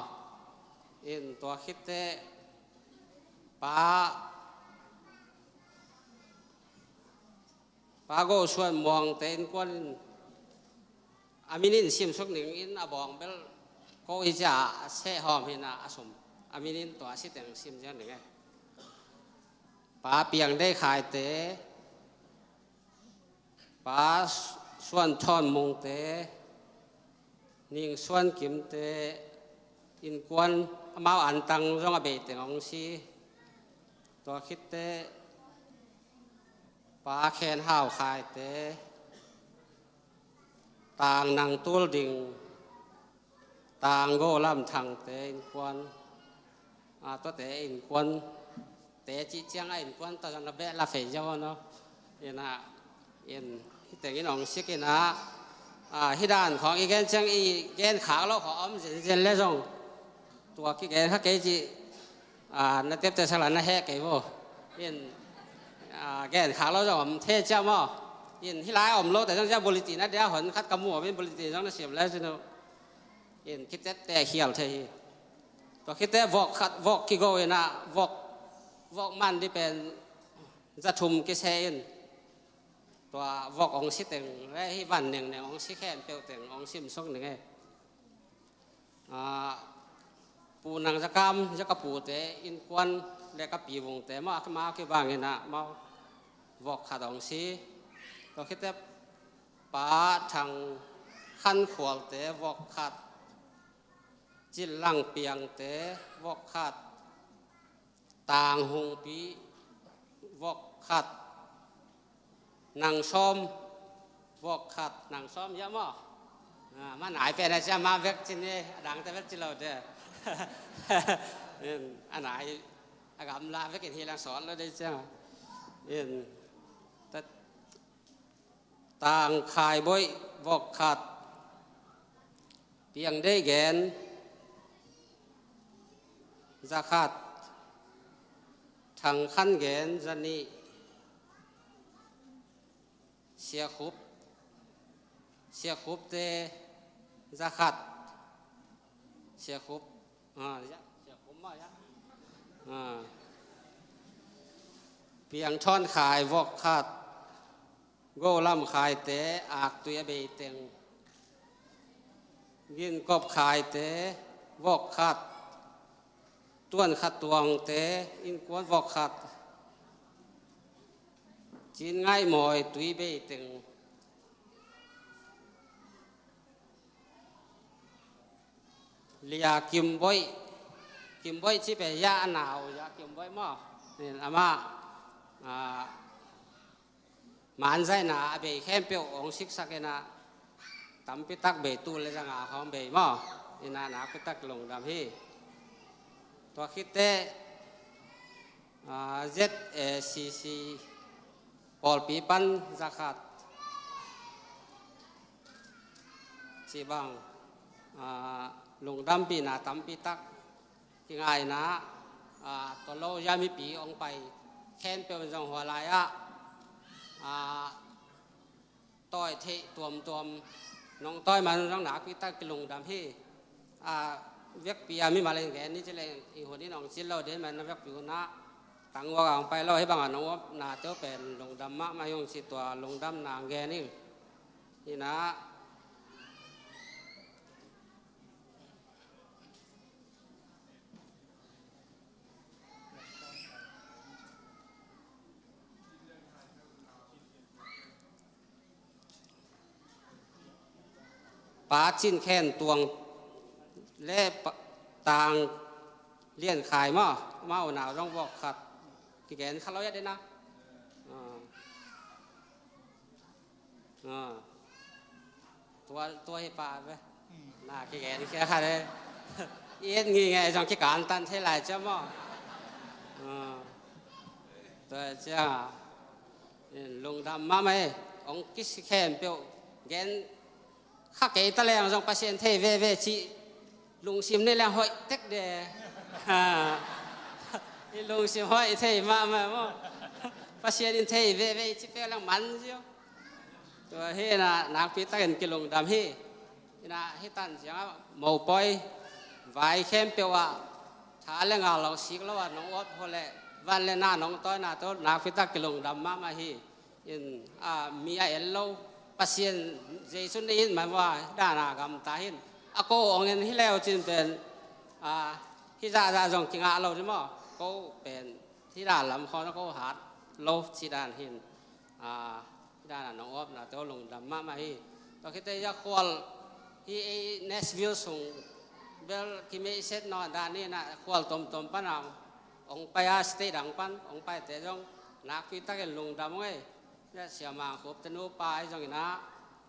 In tua khit teh Pa, Pa Go Suan Muangte innkuan in a min in simsuk ning in, a bawng bel ko hi cia a seh hawm hi in ah a sum, a min in tua a si teng sim ciang ning e. Pa Piang Dei Khaite, Pa Suan Thawn Mungte, Ning Suan Kimte innkuan, amau antang zong a beiteng hong si. Tua khitte Pa Khen Hau Khaite, Tang Nang Tul Ding, Tang Go Lam Thangte innkuan, a, tuate innkuan te cih ciang a innkuan ta zong na beh la fei ziau no. Ina, in, hi teng in hong sik ina, a, hi dan khong i gen ciang i gen khak lo khong om zenzen le zong tua ki gen kha kei cih, a, na tepte sak la na heh kei vo. In, a, gen khak lo zong om thei ciang maw. In, hi lai om lo te zong ciang bulletin a dia hon khat ka mu om in bulletin zong na siam le sinu. In, ki tepte khial thei hi. Tua khite vok khat, vok kigo ina, vok, vok man di pen za thum kise in. Tua vok hong si teng le hi van nengneng hong si khempeuh teng hong sim suk ning e. A, Pu Nang Za Kam, za ka pute innkuan le ka pi Vungte maw, a ki ma ki bang ina maw, vok khat hong si. Tua khite Pa Thang Khan Khualte vok khat, Cil Lang Piangte vok khat, Tang Hung Pi vok khat, Nang Sawm vok khat, Nang Sawm ya maw. A, ma nai pen a cia ma vek cin e, a dangte vek ci lo de. In, a nai a gamla vek in hi lang sawt lo de cia. In, tat Tang Khai Boih vok khat, Piang Deih Gen za khat, Thang Khan Gen za nih, Sia Khup, Sia Khupte za khat, Sia Khup, a, ya, Sia Khup ma ya, a, Piang Thawn Khai vok khat, Go Lam Khaite aktui a beiteng, Gin Kop Khaite vok khat, Tuan Kha Tuangte innkuan vok khat, Cin Ngaih Mawi tui beiteng, Lia Kim Boih, Kim Boih ci pen ya a nau, ya Kim Boih maw. Nin amah, a, man zaina a bei khempeuh hong siksak ina tampi tak bei, tul le zanga khawng bei maw. Ina nakpi tak lungdam hi. Tua khitte, a, Z A C C pawlpi pan za khat cih bang, a, lungdampihna tampi tak kingaina, a, tua lo ya mipi hong pai khempeuh in zong hua lai-ah, a, tawi theih tuamtuam nong tawi man zong nakpi tak kilungdam hi. A, vekpi a mimal in gen ni ci leng i hun in hong cil lo ding man na vekpi hunah tangwak a hong pai lo hi bangah nong omna teu pen lungdam mahmah hi ung ci tua lungdamna hong gen hi. Hinah Pa Cin Khen Tuang le Pa, Tang Lian Khai maw, amau nau zong vok khat kigen kha lo ya dena. A. A. Tua, tua hi pa ve. Na kigen khia kha le. I et ngi nge zong kikan tan thei lai cia maw. A. Tua cia. Lungdam mahmah e. Hong kisi khempeuh gen kha kei ta leng zong Pasian thei veve cih lungsim nei leng hoih tek de. Ha. I lungsim hoih thei mahmah maw. Pasian in thei veve cih pek leng man zio. Tua hi na nakpi takin kilungdam hi. Ina hi tan ciangah mopoi vai khempeuh ah tha le ngal lo sik lo ah nong uap ho le van le na nong tawina tawh nakpi tak kilungdam mahmah hi. In, a, mi a en lo Pasian Jesu nei in man va dana gamta hin a ko ong en hi leu cin pen, a, hi zahzah zong kingah lo ding maw. Ko pen hi dan lam khawng ko hat lo ci dan hin, a, hi dana nong uapna tawh lungdam mahmah hi. Tua khite ya khual Hih ei Nashville sung bel kimeihset nawn dan inah khual tomtom pan a hong pai a, state dang pan hong paite zong nakpi takin lungdam ung ei. Sia Mang Khup te nupa ahi zong inah,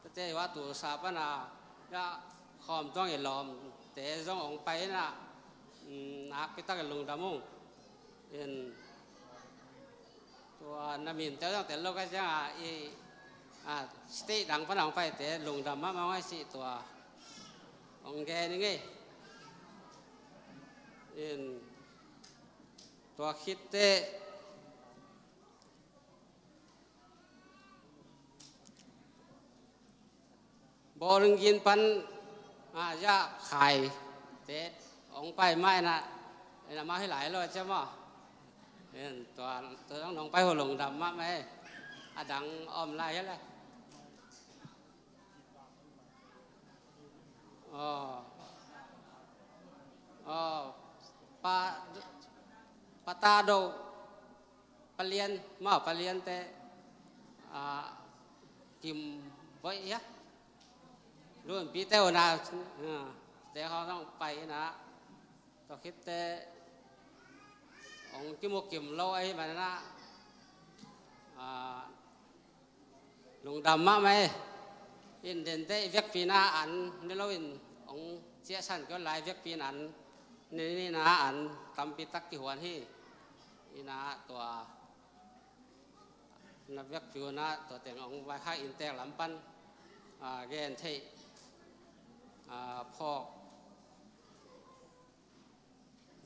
tate hua Tulsa pan a, Khuamtuang i lawmte zong hong pai inah, nakpi takin lungdam ung. In tua na minte zong tel lo ka ciang a, i state dang pan a hong paite lungdam mahmah ung ei, cih tua hong gen ing ei. In tua khit teh Bowling Green pan a, Za Khai te hong pai mah inah, inah amau hi lai lo a cia maw. In tua, tua zong nong pai uh lungdam mahmah ei. A dang om lai hi le. Aw. Aw. Pa, Pa Ta Do, Pa Lian, maw, Pa Lian te, a, Kim Boih hia, Lunpi te uh na, a, te hong zong pai inah, tua khit teh hong kimu kim lo ahih man inah, a, lungdam mahmah ei. In dente i vekpi na an ni lo in hong ciahsan kei uh lai, vekpi in an ni, ni na an tampi tak kihuan hi. Inah tua na vekpi uh na tua teng hong vaikhak inntek lam pan, a, gen theih, a, phawk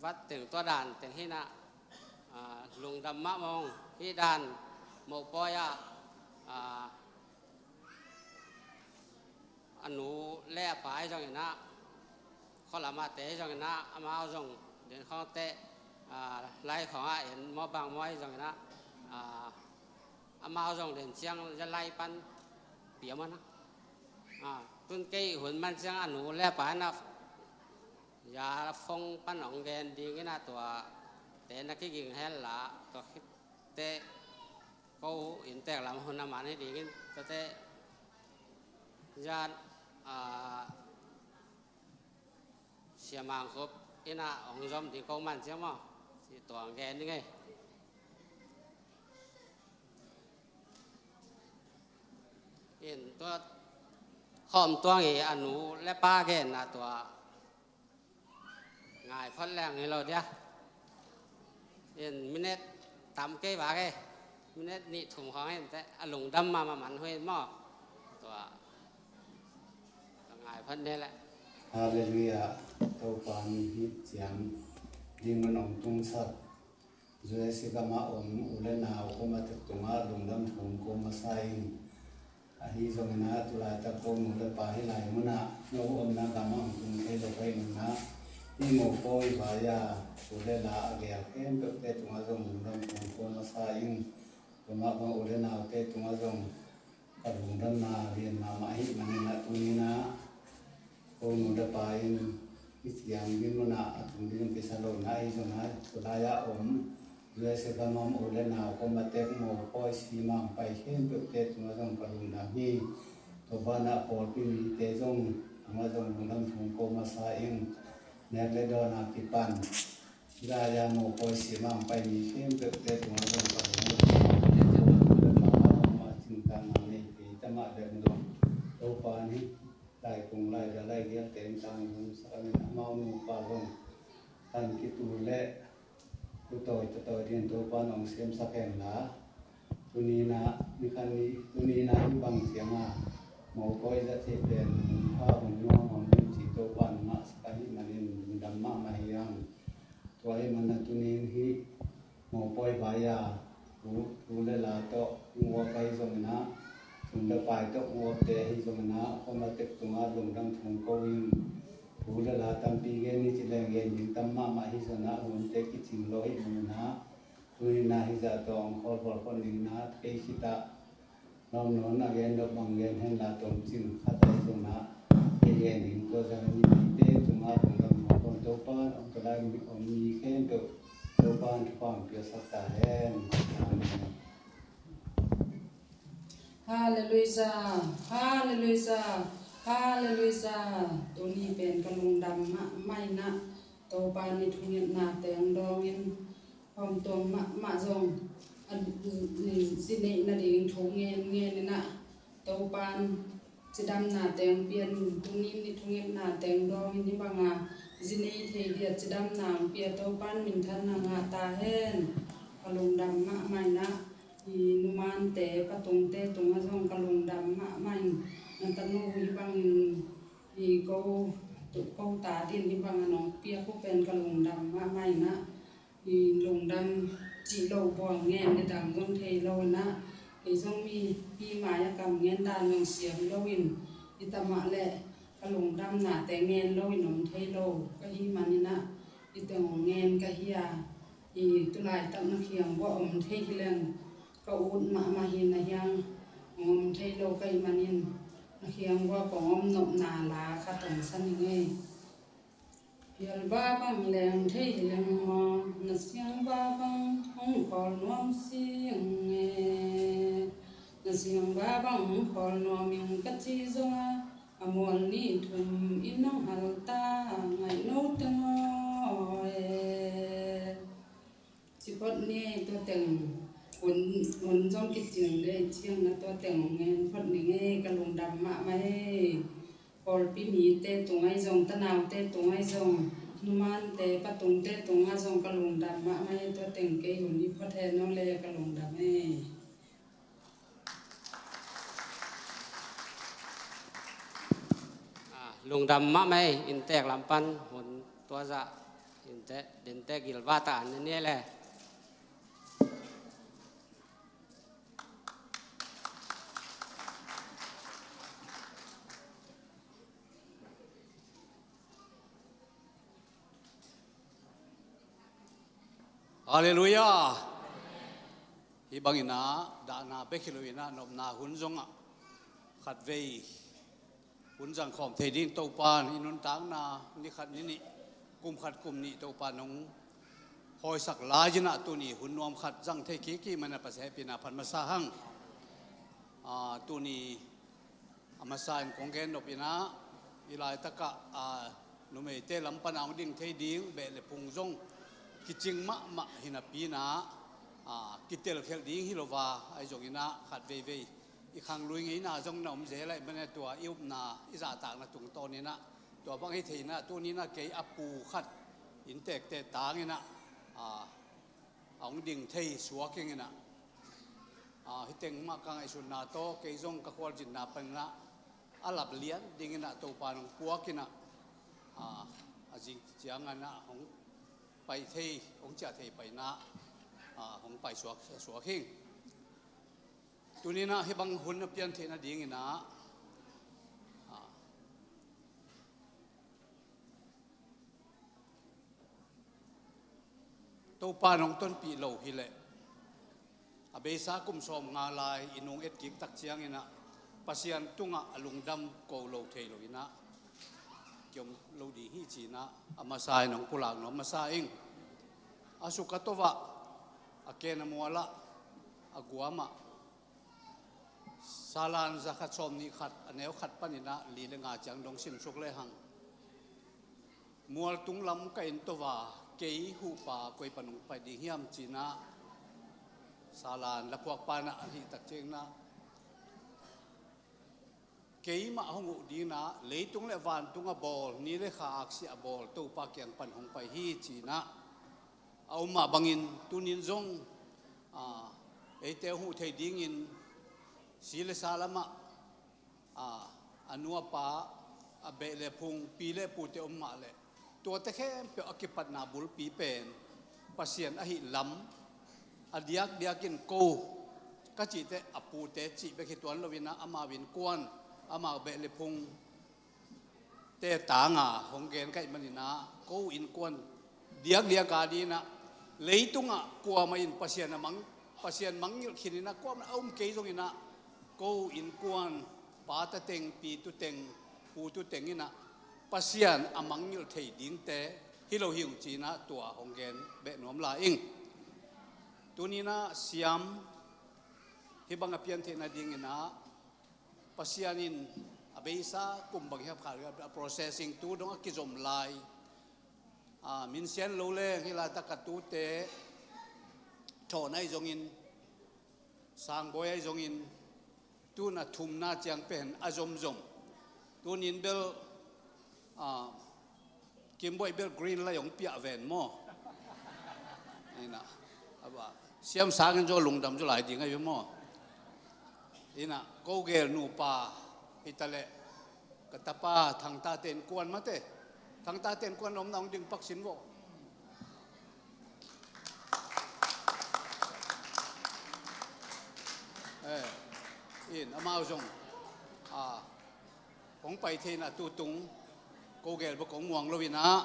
vat teng, tua dan teng hi inah, a, lungdam mahmah ung. Hih dan mopawi ah, a, a nu le a pa ahi zong inah, khualam ah te ahi zong inah, amau zong den khawng teh, a, lai khawng ah en maw bang maw ahi zong inah, a, amau zong den ciang za lai pan pia maw na. A, tun kei hun man ciang a nu le a pa inah ya phone pan hong gen ding inah, tua te na kiging hen la, tua khit teh ko inntek lam hun a man hi ding in, tua teh zan, a, Sia Mang Khup inah hong zom ding ko man ciang maw, cih tua hong gen ing ei. In tua Khuamtuang i a nu le pa genna tua ngai phot leng hi lo dia. In minute tam kei bak ei, minute nih thum khawng hi inteh, a lungdam mahmah man uh hi maw. Tua, tua ngai phot ni leh. Halleluiah. Topa min hi ciam ding man hong tungsak. U S A gam ah om u le nau kuamatek tungah lungdam thu kong ko masa ing. Ahi zongin ah tulaitak ko nu le pa hih lai munah no omna gam ah hong tung thei lo ka hih manin ah, hih mopawi vai-a thu le la a geel khempeuhte tungah zong lungdam thu kong ko masa ing. Tua mah bang u le naute tungah zong ka lungdamna lian mahmah ahih manin ah tuni-in ah ko nu le pa in hih ciang ding munah a tung ding kisa lo na ahi zongin ah tulai-ah om U S A gam ah om u le nau kuamatek mopawi simang pai khempeuhte tungah zong ka lungdam hi. Tua banah pawlpi mite zong tungah zong lungdam thu kong ko masa ing. Nek le dawn a kipan za-a mopawi simang pai mi khempeuhte tungah zong ka lungdam hi. Tua banah amah cingtang a nei pei tamah bek zong Topa in hih laikung laida laigial teng tang hong sak a, amau nupa zong kan kitu le tu tawi ta tawi dingin Topa in hong siamsak hen la, tuni-in ah, ni khat ni, tuni-in ah hih bang ciang a mopawi za thei pen hun pha hun nuam hong om cih Topa in hong ngahsak ahih manin lungdam mahmah hi hang. Tua ahih manin ah tuni-in hih mopawi vai-a thu, thu le la tawh hong uap ahi zongin ah, sum le pai tawh hong uapte ahi zongin ah, kuamatek tungah lungdam thu kong ko ing. Thu le la tampi gen ni ci leng gen ding tam mahmah hi zongin ah, hunte kicing lo ahih manin ah, tuni-in ah hih zah tawh hong khawlkhawl khawm dingin ah kei khitah lawm nawn a gen dawh bang gen hen la, tomcing khat ahi zongin ah kei gen ding. Tua zah a mipite tungah lungdam thu kong ko, Topa in hong tawlai om mi khempeuh Topa in thupha hong piaksak ta hen. Amen. Halleluiah. Halleluiah. Halleluiah. Tuni pen ka lungdam mahmah in ah, Topa nih thungetna teng dawngin, hawmtuam mahmah zong a, zi neih nading thu ngen ngen in ah, Topa in cidamna teng pian, tuni nih thungetna teng dawngin hih banga zi nei thei dia cidamna ang pia Topa in minthanna ngah ta hen. Ka lungdam mahmah in ah, i numante patungte tungah zong ka lungdam mahmah in, na tanu hih bangin, i ko, ko ta din hih bangin hong piak uh pen ka lungdam mahmah in ah, i lungdam cih lo buang ngen le dang zong thei lo in ah, kei zong mi, mi mai-ah kam ngen dan zong siam lo in, i tamah le ka lungdamnate ngen lo in om thei lo ka hih manin ah, i teng hong ngen ka hi a, i tulaitak na khiang bua om thei hi leng, ka ut mahmah hi, na hiang hong om thei lo ka hih manin, na khiang bua kong om nopna la khat hong sa ning ei. Hialva bang leng thei hi leng maw, na siangva bang hong khawl nuam sing e. Na siangva bang hong khawl nuam ing ka ci zongah, a mual ni thum in hong hal ta, ngaih no teng aw e. Ci phot ni ei, tua teng hun, hun zong kicing le ciang na tua teng hong ngen phot ning ei, ka lungdam mahmah ei. Pawlpi mite tungah zong, tanaute tungah zong, numante patungte tungah zong ka lungdam mahmah ei, tua teng kei hun i phot hen aw le ka lungdam ei. Ah, lungdam mahmah ei, inntek lam pan hun tua zah, inntek, inntek gilva ta an ne le. Halleluiah. Hih bangin ah, dahna bek hi lo in ah, nopna hun zongah khatvei hun zangkhawm thei ding Topa in i nuntakna ni khat ni nih, kum khat kum nih Topa in hong hawisak lai in ah, tuni hun nuam khat zang thei kik i hih manin ah Pasian hehpihna phat masa hang. Ah, tuni a masa in kong gen nop in ah, i laitakah, a, numeite lam pan a hong ding thei ding beh le phung zong kicing mahmah hi napi in ah, a, kitelkhelh ding hi lo a, ahi zongin ah khat veivei i khanglui ngeina zong na om zel ahih manin ah, tua i upna, i zahtakna tungtawn in ah, tua bang hi thei in ah, tuni in ah kei a pu khat inntekte tang in ah, a, a hong ding thei suak ing in ah, a, hih teng mah ka ngaihsutna tawh kei zong ka khualzinna pan in ah a lap lian ding in ah Topa in hong puak in ah, a, a zing ciang in ah hong pai thei, hong ciah thei pai in ah, a, hong pai suak, suak hi ing. Tuni in ah hih bang hun a pian theih nading in ah, a, Topa in hong tonpih lo hi leh, a beisa kum sawmnga lai i nung et kik tak ciang in ah Pasian tungah a lungdam ko lo thei lo in ah kiom lo ding hi ci in ah a masa in hong pulak nuam masa ing. A suk a to ah, a ken a mual ah, a guam ah, Salan za khat sawmnih khat, a neu khat pan in ah li le nga ciang dong sim suk le hang. Mual tung lam ka en to a, kei huhpa koi pan hong pai ding hiam ci in ah Salan laphuakpa in ah a hih tak ciang in ah, keimah hong huh ding in ah leitung le vantung a bawl, ni le kha aksi a bawl Topa kiang pan hong pai hi ci in ah, a om mah bangin tuni in zong, a, eite hong huh thei dingin si le sa lamah, a, a nu a pa, a beh le phung, pi le pute om mah leh, tuate khempeuh a kipatna bulpi pen Pasian ahih lam, a diakdiak in ko ka cih teh a pute cih bek hi tuan lo in ah, amau innkuan, amau beh le phung te tang a hong gen ka hih manin ah, ko innkuan diakdiak a ding in ah, leitungah kuamah in Pasian a mang, Pasian mangngilh khin in ah kuamah a um kei zongin ah, ko innkuan pate teng, pite teng, pute teng in ah Pasian a mangngilh thei dingte hi lo hi ung ci in ah tua hong gen beh nuam lai ing. Tuni in ah siam hih bang a pian theih nading in ah, Pasian in, A beisa kum bang hiam kha, a processing tu dong a kizom lai. A, min sian lo leng hih laitak a tute Thawn ahi zongin, Sangbawi ahi zongin, tun a thumna ciang pen a zomzom. Tunin bel, a, Kimbawi bel green light hong piah ven maw? Ina, a ba, siam sangin zaw lungdam zaw lai ding ahi ve maw? Ina, ko gel nupa hi ta leh, ka tapa Thangtate innkuan mate. Thangtate innkuan omna hong ding pak sin vawh. Eh, in, amau zong, a, hong pai thei in ah tutung, ko gel bawk hong muang lo in ah,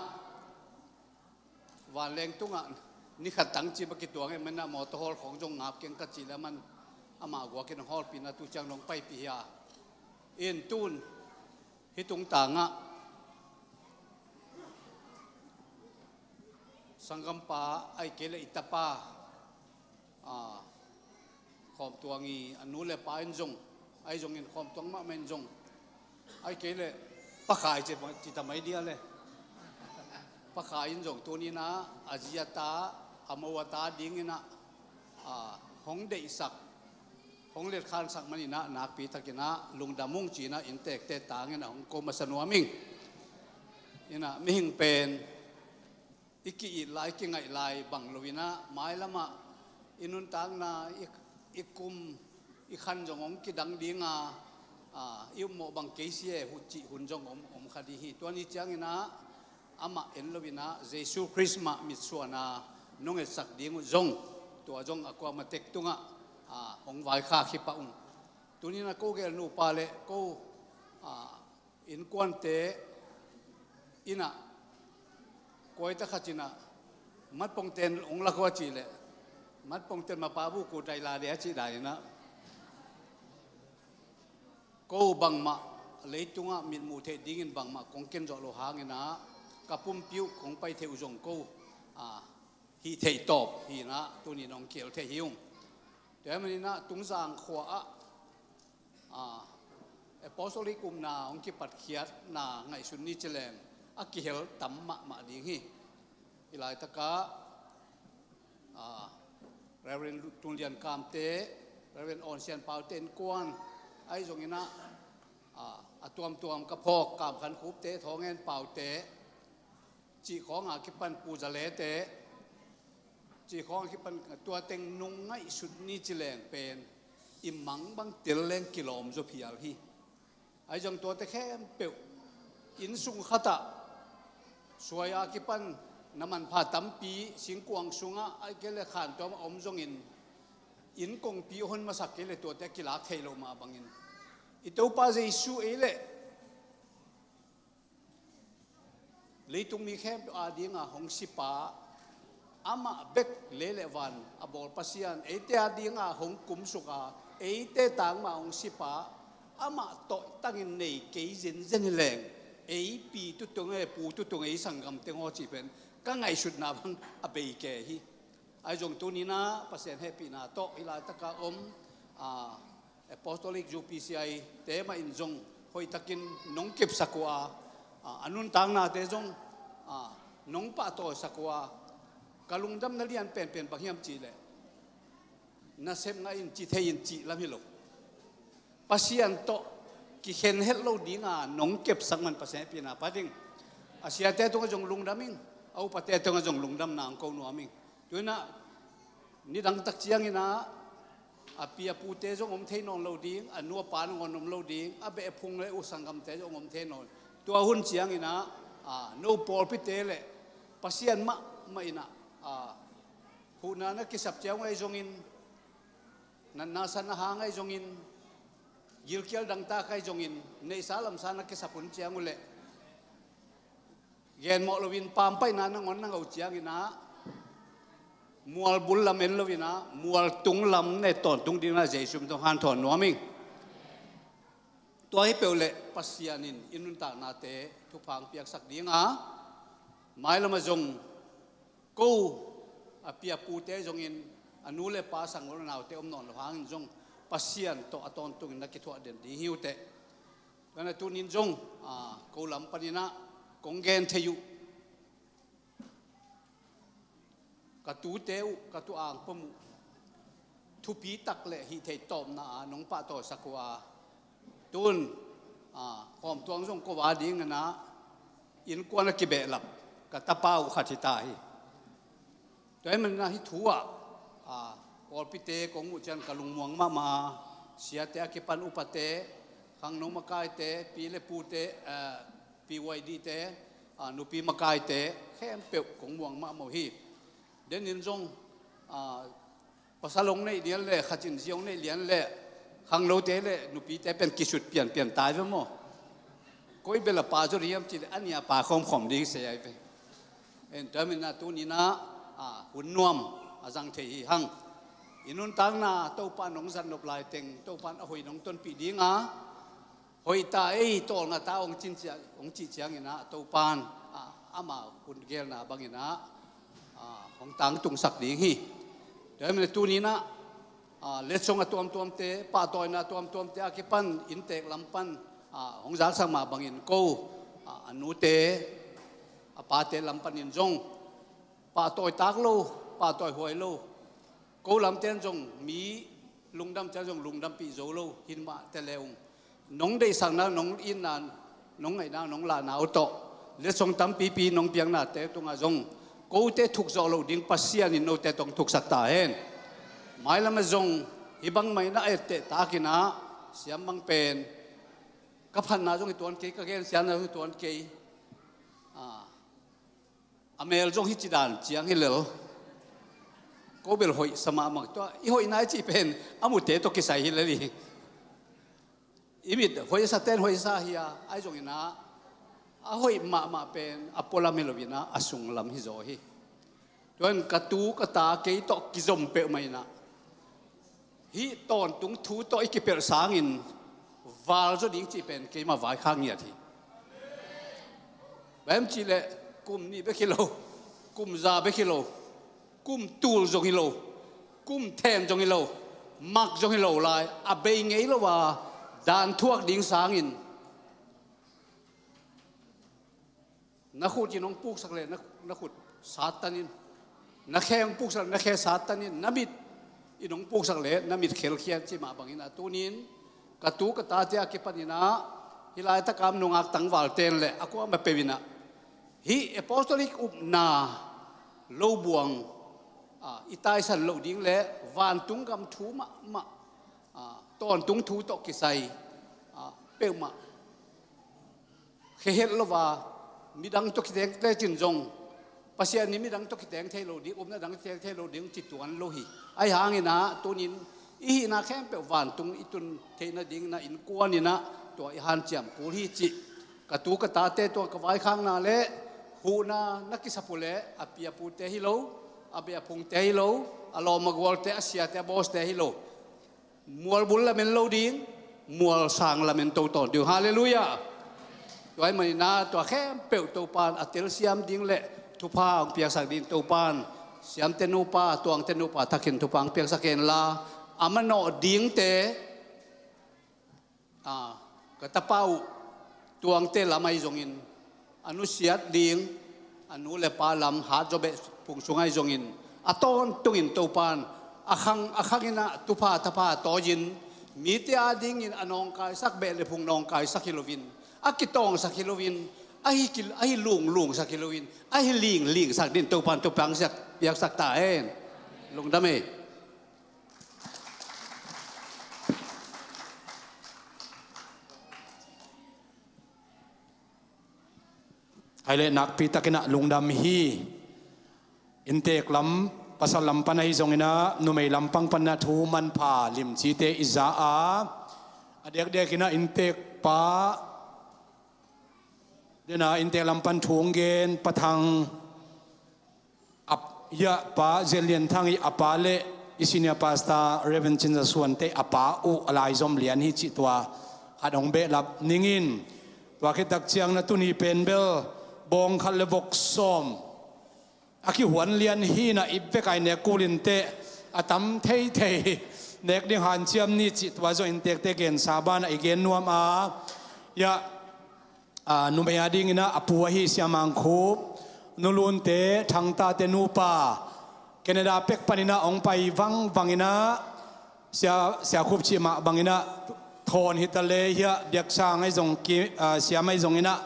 vanleng tungah ni khat tang cip a kituang e, man ah mawtaw hawl khawng zong ngap keng ka cih leh man amah guakin hong hawlpih in ah tu ciang dong paipih hi a. In tun, hih tungtangah sanggampa ahih kei leh i tapa, a, Khawmtuang i a nu le pa in zong, ahi zongin Khawmtuang mahmah in zong, ahih kei leh Pa Khai ci, ci ta mai dia le. Pa Khai in zong tunin ah a zi a ta, a mo a ta dingin ah, a, hong deihsak, hong letkhansak manin ah nakpi takin ah lungdam ung ci-in ah inntekte tangin ah hong ko masa nuam ing. In ah mihing pen i ki-it lai, i kingaih lai bang lo in ah, mailam ah i nuntakna, i, i kum, i khan zong hong kidang ding a, a, i upmawh bang kei si e, hu cih hun zong om, om kha ding hi. Tua ni ciangin ah, amah en lo in ah, Jesu Khrist mah mitsuan a nong etsak ding uh zong, tua zong a kuamah tek tungah, a, hong vaikhak hi pah ung. Tunin ah ko gel nupa le ko, a, innkuante in ah, kuaita khat in ah, matpongten hong lak uh a cih leh, matpongten mapa bu ku dai la de a cih dan in ah, ko bangmah leitungah mitmuh theih dingin bangmah kong ken zawh loh hangin ah, ka pumpi uh kong pai theih uh zong ko, a, hih theih tawp hi in ah, tunin hong kihel thei hi ung. Tua ahih manin ah Tungzang khua ah, a, apostolic upna hong kipatkhiatna ngaihsun ni ci leng a kihel tam mahmah ding hi. Hih laitakah, a, Reverend Tung Lian Kamte, Reverend Awn Sian Paute innkuan, ahi zongin ah, a, a tuamtuam ka phawk Kam Khan Khupte, Thawng En Paute, cih khawng a kipan Pu Za Lete, cih khawng a kipan tua teng nong ngaihsut ni ci leng pen i mang bang tel leng kilawm zaw phial hi. Ahi zong tuate khempeuh innsung khatah suai a kipan na manpha tampi singkuang sungah ahih kei leh khantuam a om zongin, inn kongpi a hon masak kei leh tuate a kilak thei loh mah bangin, i Topa Jesu ei leh leitung mi khempeuh adinga hong sipa, amah bek lei le van a bawl Pasian, eite adinga hong kumsuk a, eite tangmah hong sipa, amah tawhtangin nei kei zenzen hi leng, ei pi tutung e, pu tutung e, ei sanggam teng aw cih pen ka ngaihsutna bang a bei ke hi. Ahi zong tuni-in ah Pasian hehpihna tawh hih laitaka om, a, Apostolic U P C I te mah in zong hoihtakin nong kepsak uh a, a, a nuntaknate zong, a, nong pahtawisak uh a, ka lungdamna lian penpen bang hiam cih leh, nasep ngah in, ci thei in cih lam hi lo. Pasian tawh kikhen het lo dinga nong kepsak man Pasian hehpihna pha ding. A siate tungah zong lungdam ing, a upate tungah zong lungdamna hong ko nuam ing. Tu-in ah nidang tak ciangin ah, a pi a pute zong om thei nawn lo ding, a nu a pa nangawn om lo ding, a beh a phung le u sanggamte zong om thei nawn. Tua hun ciangin ah, a, no pawlpite le Pasian mahmah in ah, a, huhna na kisap ciang uh ahi zongin, natna san a hang ahi zongin, gilkial dangtak ahi zongin, neihsa lamsa na kisap hun ciang uh leh, genmawh loin pampaihna nangawn na ngah uh ciangin ah, mual bul lam en loin ah, mual tung lam ne tawntung dingin ah Jesu min tawh hanthawn nuam ing. Tua hi peuh leh Pasian in i nuntaknate thupha hong piaksak ding a, mailam ah zong ko a pi a pute zongin, a nu le pa, sanggam le naute om nawn lo hangin zong Pasian tawh a tawntungin na kithuah den ding hi uh teh. Tuana tunin zong, a, ko lam paninah kong gen thei uh, ka tute uh, ka tu angpam uh, thupi tak le hih theih tawpna a nong pahtawisak uh a, tun, a, kawmtuang zong ko a dinginah innkuan a kibehlap ka tapa uh khat hita hi. Tua hi maninah hih thu ah, a, pawlpite kong muh ciang ka lungmuang mahmah a, siate a kipan upate, khangno makaite, pi le pute, a, P Y D te, a, nupi makaite khempeuh kong muang mahmah uh hi. Denin zong, a, pasal hong neih lian le khatin zi hong neih lian le khangnote le nupite pen kisut pianpian tai ve maw? Koi bel a pa zaw ding hiam cih leh a nih a pa khawmkhawm ding hi se ai ve. En tua hi maninah tuninah, a, hun nuam a zang thei hi hang. I nuntakna Topa nong zat nop laiteng Topa in a hoih nong tonpih dinga, hoih ta ei, tawlnga ta hong cin ciang, hong cih cianginah Topa in, a, ama hun gelna banginah, a, hong tangtungsak ding hi. Tua hi maninah tuninah, a, letsong a tuamtuamte, pahtawina tuamtuamte a kipan inntek lam pan, a, hong zaksak mah bangin ko, a, a nute, a pate lam panin zong pahtawi tak lo, pahtawi huai lo, ko lamte in zong mi lungdam ciang zong lungdampih zo lo, hih mah teh le ung. Nong deihsakna, nong itna, nong ngaihna, nong lahna uh tawh letsong tampipi nong piaknate tungah zong kote thuk zawh loh ding Pasian in note tawh hong thuksak ta hen. Mailam ah zong hih bangmah in a etteh takinah siam bang pen ka phatna zong hi tuan kei, ka gensiatna zong hi tuan kei. A, a mel zong hih ci dan ciang hi lel. Ko bel hoih sa mahmah, tua i hoihna i cih pen a mute tawh kisai hi lel hi. I mit hoih a sa ten hoih a sa hi a, ahi zonginah a hoih mahmah pen a pualam hi loinah a sunglam hi zaw hi. Tuan ka tu ka ta kei tawh kizom peuhmah inah hih tawntung thu tawh i kipelh sangin val zaw ding cih pen keimah vaikhak ngiat hi. Bang hiam cih leh kum nih bek hi lo, kum za bek hi lo, kum tul zong hi lo, kum then zong hi lo, mak zong hi lo lai, a bei ngei lo a dan thuak ding sangin na khut in hong puksak leh na, na khut sat tanin, na khe hong puksak leh na khe sat tanin, na mit in hong puksak leh na mit khelkhiat cih mah bangin a tunin ka tu ka tate a kipaninah hih laitakam nungak tangval ten le a kuamah peuh inah hih apostolic upna lo buang, a, i taisan loh ding le vantung gam thu mahmah, a, tawntung thu tawh kisai, a, peuhmah khehet lo a, midang tawh kiteng lecin zong Pasian in midang tawh kiteng thei lo ding, upna dang kiteng thei lo ding ci tuan lo hi. Ahi hanginah tunin i hihna khempeuh vantung i tun theih nadinginah innkuaninah tua i hanciam kul hi cih ka tu ka tate tua ka vaikhakna le huhna na kisap uh leh a pi a pute hi lo, a beh a phungte hi lo, a lawm a gualte, a siate a bawste hi lo, mual bul lamen lo ding, mual sang lamen to tawn ding. Halleluiah. Tua ahih maninah tua khempeuh Topan a telsiam ding le thupha hong piaksak ding Topan siamte nupa, tuangte nupa thakin thupha hong piaksak henla, a manawh dingte, a, ka tapa uh tuangte lam ahi zongin a nusiat ding, a nu le pa lam hat zaw beh phung sung ahi zongin a tawntungin Topan a khang a khanginah thupha thapha tawi-in mite adingin a nawngkaisak beh le phung nawngkaisak hi loin, a kitawngsak hi loin, a hi ki, a hi lunglungsak hi loin, a hi linglingsak ding Topan thupha hong siak piaksak ta hen. Lungdam ei. Hai le nakpi takinah lungdam hi. Inntek lam, pasal lam pan ahi zonginah numei lampang panah thu manpha limcite i za a, a dekdekinah inntek pa, dena inntek lam pan thu hong gen Pa Thang, a, ya, Pa Zelian Thang i a pa le i senior pastor Reverend Cin Za Suante a pa uh a laizom lian hi cih tua khat hong behlap ningin, tua khit tak ciang na tuni pen bel bawng khat le vok sawm a kihuan lian hinah i vekai nek kulin teh a tam theithei nek ding hanciam ni cih tua zong inntekte gensa banah i gen nuam a, Hiah, a, numei a dinginah a pu ahi Sia Mang Khup, Nu Lunte, Thangtate nupa, Canada pek paninah hong pai vangvang inah, Sia, Sia Khup cih mah banginah thawn hi ta le, hiah biaksang ahi zong ki, a, siam ahi zonginah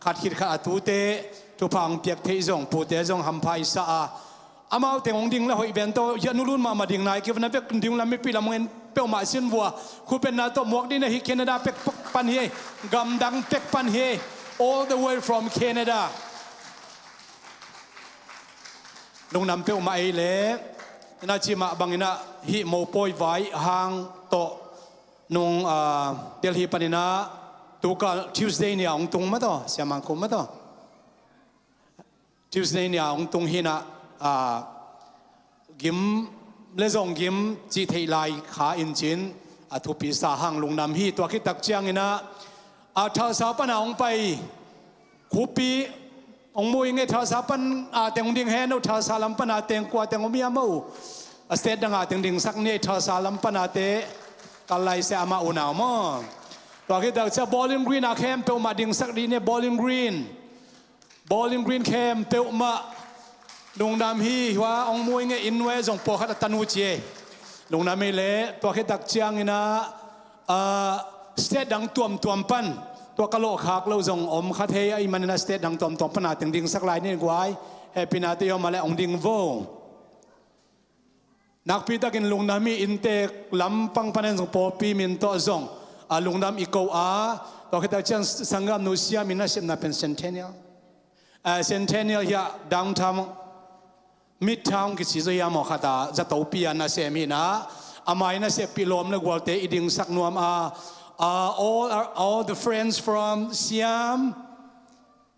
khat khit khat a tute thupha hong piak theih zong, pute zong hampha i sa a, amau teng hong ding la hoih ven tawh, hiah Nu Lun mahmah ding nai kei va, na vek ding lam mipi lam hong en peuhmah sin vua. Khup etna tawh muak ding na hi, Canada pek pan hi, gamdang pek pan hi, all the way from Canada. Lungdam peuhmah ei le, na cih mah banginah hih mopawi vai hang tawh nung, ah, Delhi paninah tukal Tuesday ni a hong tung mah tawh, Sia Mang Khup mah tawh. Tuesday ni a hong tung hinah, ah, gim le zong gim cih theih lai kha in cin a thupi sa hang lungdam hi. Tua khit tak cianginah, a, Tulsa pan a hong pai Khupi hong mu ing e. Tulsa pan a teng hong ding hen uh, Tulsa lam pan a teng kua teng hong miam uh. A state dang a teng dingsak ni e, Tulsa lam pan a te kal lai se amah unau maw. Tua khit tak ciang Bowling Green a khempeuh mah dingsak dih ni e, Bowling Green. Bowling Green khempeuh mah lungdam hi. Hua hong mu ing e, inn uh e, zong pawlkhat a tanu ci e. Lungdam hi le, tua khit tak cianginah, ah, state dang tuamtuam pan, tua ka lawhkhak loh zong om kha thei ahih maninah state dang tuamtuam pan a teng dingsak lai ni guai. Hehpihna te i om a le hong ding vo. Nakpitakin lungdam hi. Inntek lampang panin zong pawlpi min tawh zong, a, lungdam i ko a. Tua khit tak ciang sanggamnu Siam in nasepna pen Centennial, a, Centennial hiah downtown, Midtown kici zaw hiam aw, khat a zatopi a nasem hinah, amah i naseppih lawm le gualte i dingsak nuam a, a, all, all the friends from Siam,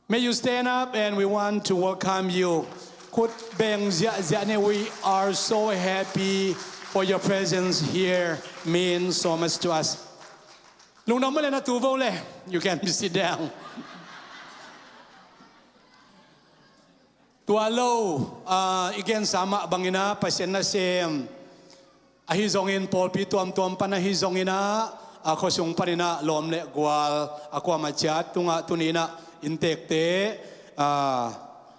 may you stand up and we want to welcome you. Khut beng ziahziah ni. We are so happy for your presence here. Means so much to us. Lungdam mah le na tu vo le. You can sit down. Tua lo, ah, i gensa mah banginah Pasian nasem ahi zongin, pawlpi tuamtuam pan ahi zonginah, a, khuasung paninah lawm le gual a kuamah ciat tungah tuninah inntekte, a,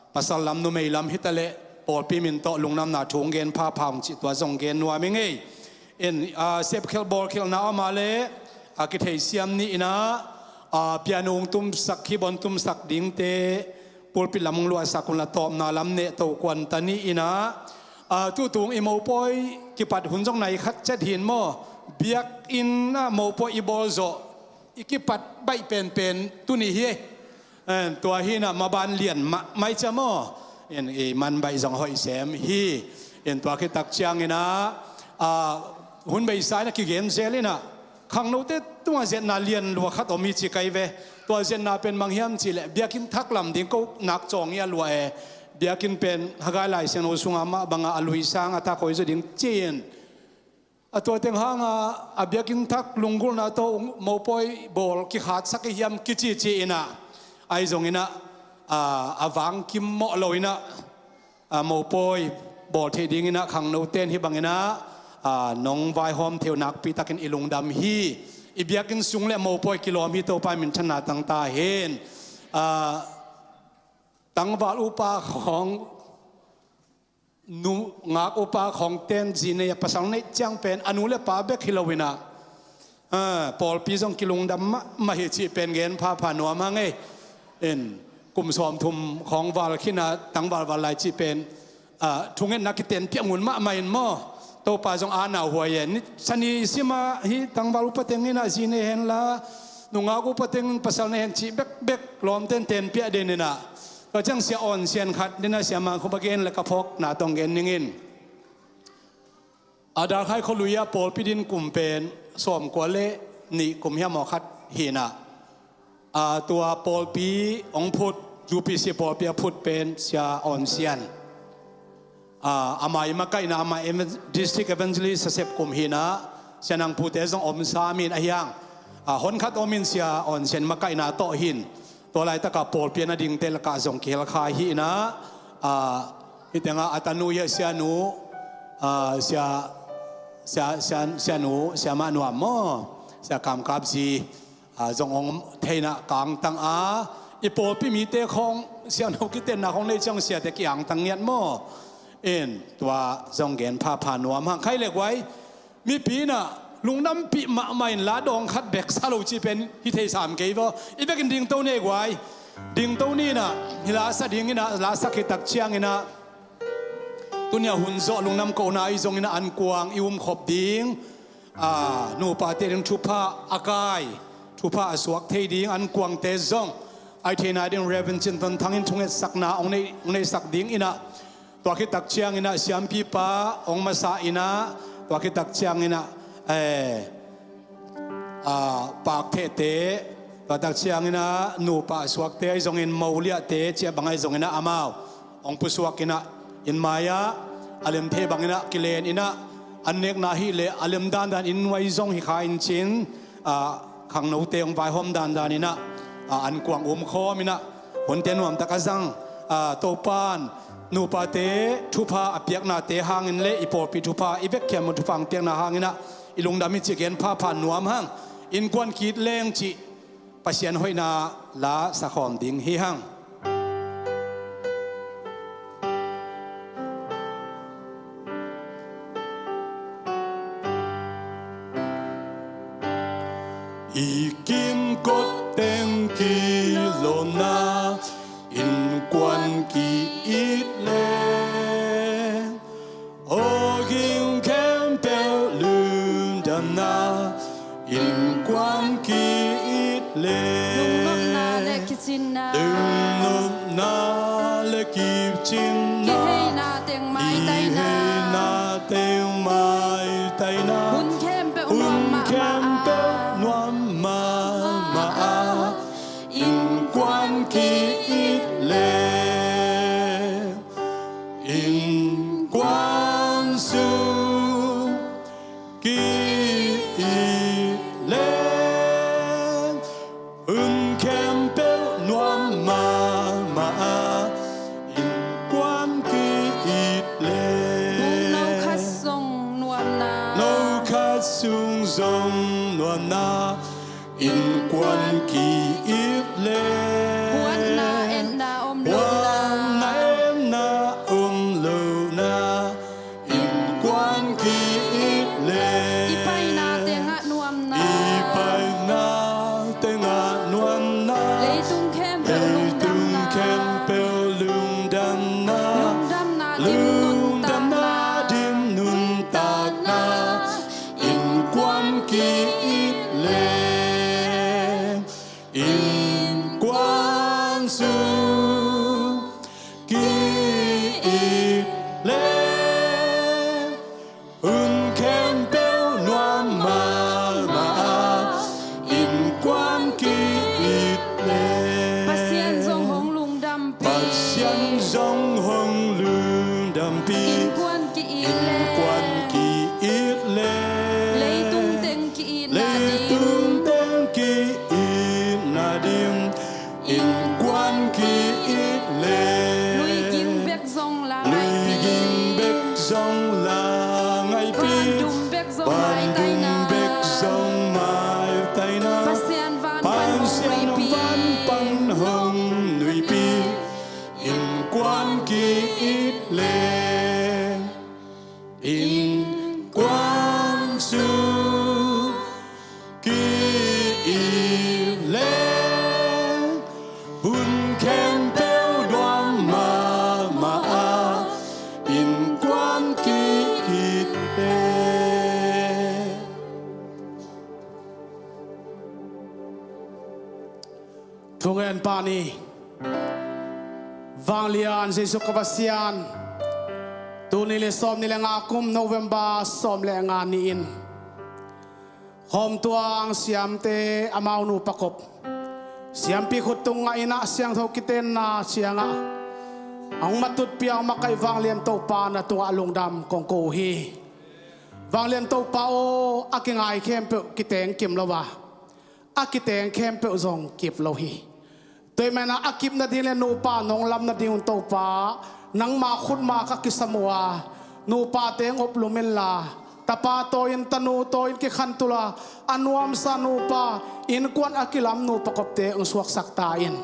pasal lam numei lam hi ta le, pawlpi min tawh lungdamna thu hong gen phapha ung cih tua zong gen nuam ing ei. In, a, sepkhelh bawlkhelhna om a le, a, kitheisiam ni inah, a, piano hong tumsak, keyboard hong tumsak dingte pulpit lam hong luahsak un la, tawpna lam neh to kuan ta ni inah, a, tutung i mopawi kipat hun zong nai khat ciat hin maw, biakinn ah mopawi i bawl zawh i kipat baih penpen tuni hi. En, tua hinah maban lian mahmah i ciam aw. En, i man baih zong hoih sem hi. En, tua khit tak cianginah, a, hun beisa inah kigen zel inah, khangnote tungah zetna lian lua khat om hi ci kai ve. Tua zetna pen mang hiam cihleh, biakinn thak lam ding ko nak cawng i a lua e. Biakinn pen Haggai Lai Siangtho sungah mah bangah a lui sang a thak hoih zaw ding ci-in, a, tua teng hanga a biakinn thak lunggulhna tawh mopawi bawl kikhatsak i hiam kici ci inah, ahi zonginah, a, a vang kimmawh lo inah, a, mopawi bawl theih dinginah khangnote in hih banginah, a, nong vaihawm thei uh nakpitakin i lungdam hi. I biakinn sung le mopawi kilawm hi. Topa minthanna tang ta hen. A, tangval upa khawng, nungak upa khawngten zi nei a, pasal neih ciang pen a nu le pa bek hi lo inah, a, pawlpi zong kilungdam mahmah hi cih pen gen phapha nuam hang ei. In, kum sawmthum khawng val khin a tangval val lai cih pen, a, thungetna kitenpiah ngun mahmah in maw. Topa zong a nauhuai e. Ni, sani sima hih tangval upa teng inah zi nei henla, nungak upa teng in pasal nei hen cih bekbek lawmten tenpiah den inah. Tua ciang Sia Awn Sian khat dinah Sia Mang Khup a gen le ka phawkna tawh gen ning in. A, Dalkhai khualui ah pawlpi din kum pen sawmkua le nih kum hiam aw khat hinah, a, tua pawlpi hong phut, U P C pawlpi a phut pen Sia Awn Sian. A, amah i makaihna, amah evan-, district evangelist a sep kum hinah, Sia Nang Pute zong om sam in ahi hang, a, hon khat om in Sia Awn Sian makaihna tawh hin. Tua laitakah pawlpi a na dingte lakah zong kihel kha hi inah, a, hih tengah a tanu hiah Sianu, a, Sia, Sia, Sia, Sianu, Sia Mah Nuam maw, Sia Kam Kap zi, a, zong hong theihna ka angtang a, i pawlpi mite khawng siangtho kitenna khawng nei ciang siate ki-angtang ngiat maw? In tua zong gen phapha nuam hang. Khai le guai, mipi inah lungdampih mahmah in la dawng khat bek sa lo ci pen hi thei sam kei vaw. I vekin dingto ne guai. Dingto ni inah hi la sa ding inah, la sak hi tak ciang inah, tuni a hun zawh lungdam kohna i zong inah ankuang i umkhop ding. A, nupate ding thupha a kai, thupha a suak thei ding ankuangte zong ai theihna ding Reverend Cin Ton Thang in thungetsakna hong nei, hong neihsak ding inah, tua khit tak ciang inah siampipa hong masa inah, tua khit tak ciang inah, eh, a, pakthehte, tua tak ciang inah nupa a suakte ai zongin moliahte ciah bang ai zong inah amau hong pusuak inah, inn mai-ah a lem thei bang inah kilen inah, an nekna hi leh a lem dandan inn nuai zong hi kha in cin, a, khangnote hong vaihawm dandan inah, a, ankuang umkhawm inah, hunte nuamtak a zang, a, Topan nupate thupha a piaknate hangin le i pawlpi thupha, i vekkhiam thupha hong piakna hang inah i lungdam hi cih gen phapha nuam hang. Innkuan ki-it leng cih Pasian hoihna la sakhawm ding hi hang. I kimkot teng kilawhna innkuan ki-it leng, aw ging khempeuh lungdamna innkuan ki-it leng. Lungnopna le kicinna. Lungnopna le kicinna. Kiheina teng maitaina. Kiheina teng maitaina. Hun khempeuh nuam mahmah a. Hun khempeuh nuam mahmah a. Innkuan ki-it leng. Innkuan sung ki-it leng, hun khempeuh nuam mahmah a, innkuan ki-it leng. Buk no khat sung nuamna. No khat sung zong nuamna. Innkuan ki-it leng. Huatna etna om lohna. Huatna etna om lohna. Innkuan ki-it leng. I paina tengah nuamna. I paina tengah nuamna. Leitung khempeuh lungdamna. Leitung khempeuh lungdamna. Lungdamna dim nuntakna. Lungdamna dim nuntakna. Innkuan ki-it leng, innkuan sung ki-it leng, hun khempeuh nuam mahmah a, innkuan ki-it leng. Pasian zong hong lungdampih. Pasian zong hong lungdampih. Innkuan ki-it leng. Innkuan ki-it leng. Leitung teng ki-itna dim. Leitung teng ki-itna dim. Innkuan ki-it leng. Lui ging bek zong la ngaihpih. Lui ging bek zong la ngaihpih. Van dum bek zong maitaina. Van dum bek zong maitaina. Pasian van pan hong nuihpih. Pasian van pan hong nuihpih. Innkuan ki-it leng, innkuan sung ki-it leng, hun khempeuh nuam mahmah a, innkuan ki-it leng. Thungen pah ni. Vanglian Jesuh ka Pasian, tul nih le sawmnih le nga kum November sawm le nga ni-in Khawmtuang siamte amau nupa kop siampi khut tung ngah inah siangtho kitenna ciangah a hong matut piang makaih vanglian Topa na tungah lungdam kong ko uh hi. Vanglian Topa aw, a kingai khempeuh kiteng kim lo a, a kiteng khempeuh zong kip lo hi. Tua ahih manin a kip nading le nupa nong lam nading un Topa, nangma khutma ka kisam uh a, nupate ngop lum inla, Tapa tawi-in, tanu tawi-in kikhantul a, a nuamsa nupa, innkuan a kilam nupa kopte hong suaksak ta in.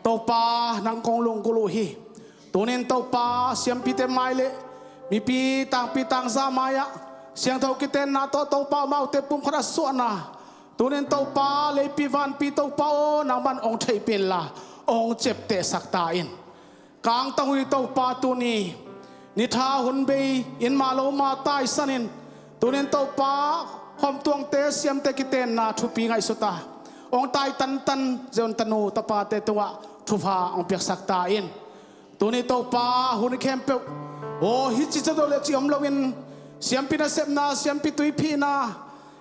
Topa, nang kong lunggulh uh hi. Tunin Topa, siampite mai le mipi tangpi tangza mai-ah siangtho kitenna tawh Topa amaute pumkhat a suahna, tunin Topa leipi vanpi Topa aw, nangman hong theihpih inla hong ciaptehsak ta in. Kangtang uh hi Topa, tuni nitha hun bei in, ma lo ma taisanin, tunin Topa, khomtuangte siamte kitenna thupi ngaihsut a, hong tai tantan Zion tanu tapate tungah thupha hong piaksak ta in. Tuni Topa, hun khempeuh aw, hih ci zaw deuh le cih om loin, siampi nasepna, siampi tuiphihna,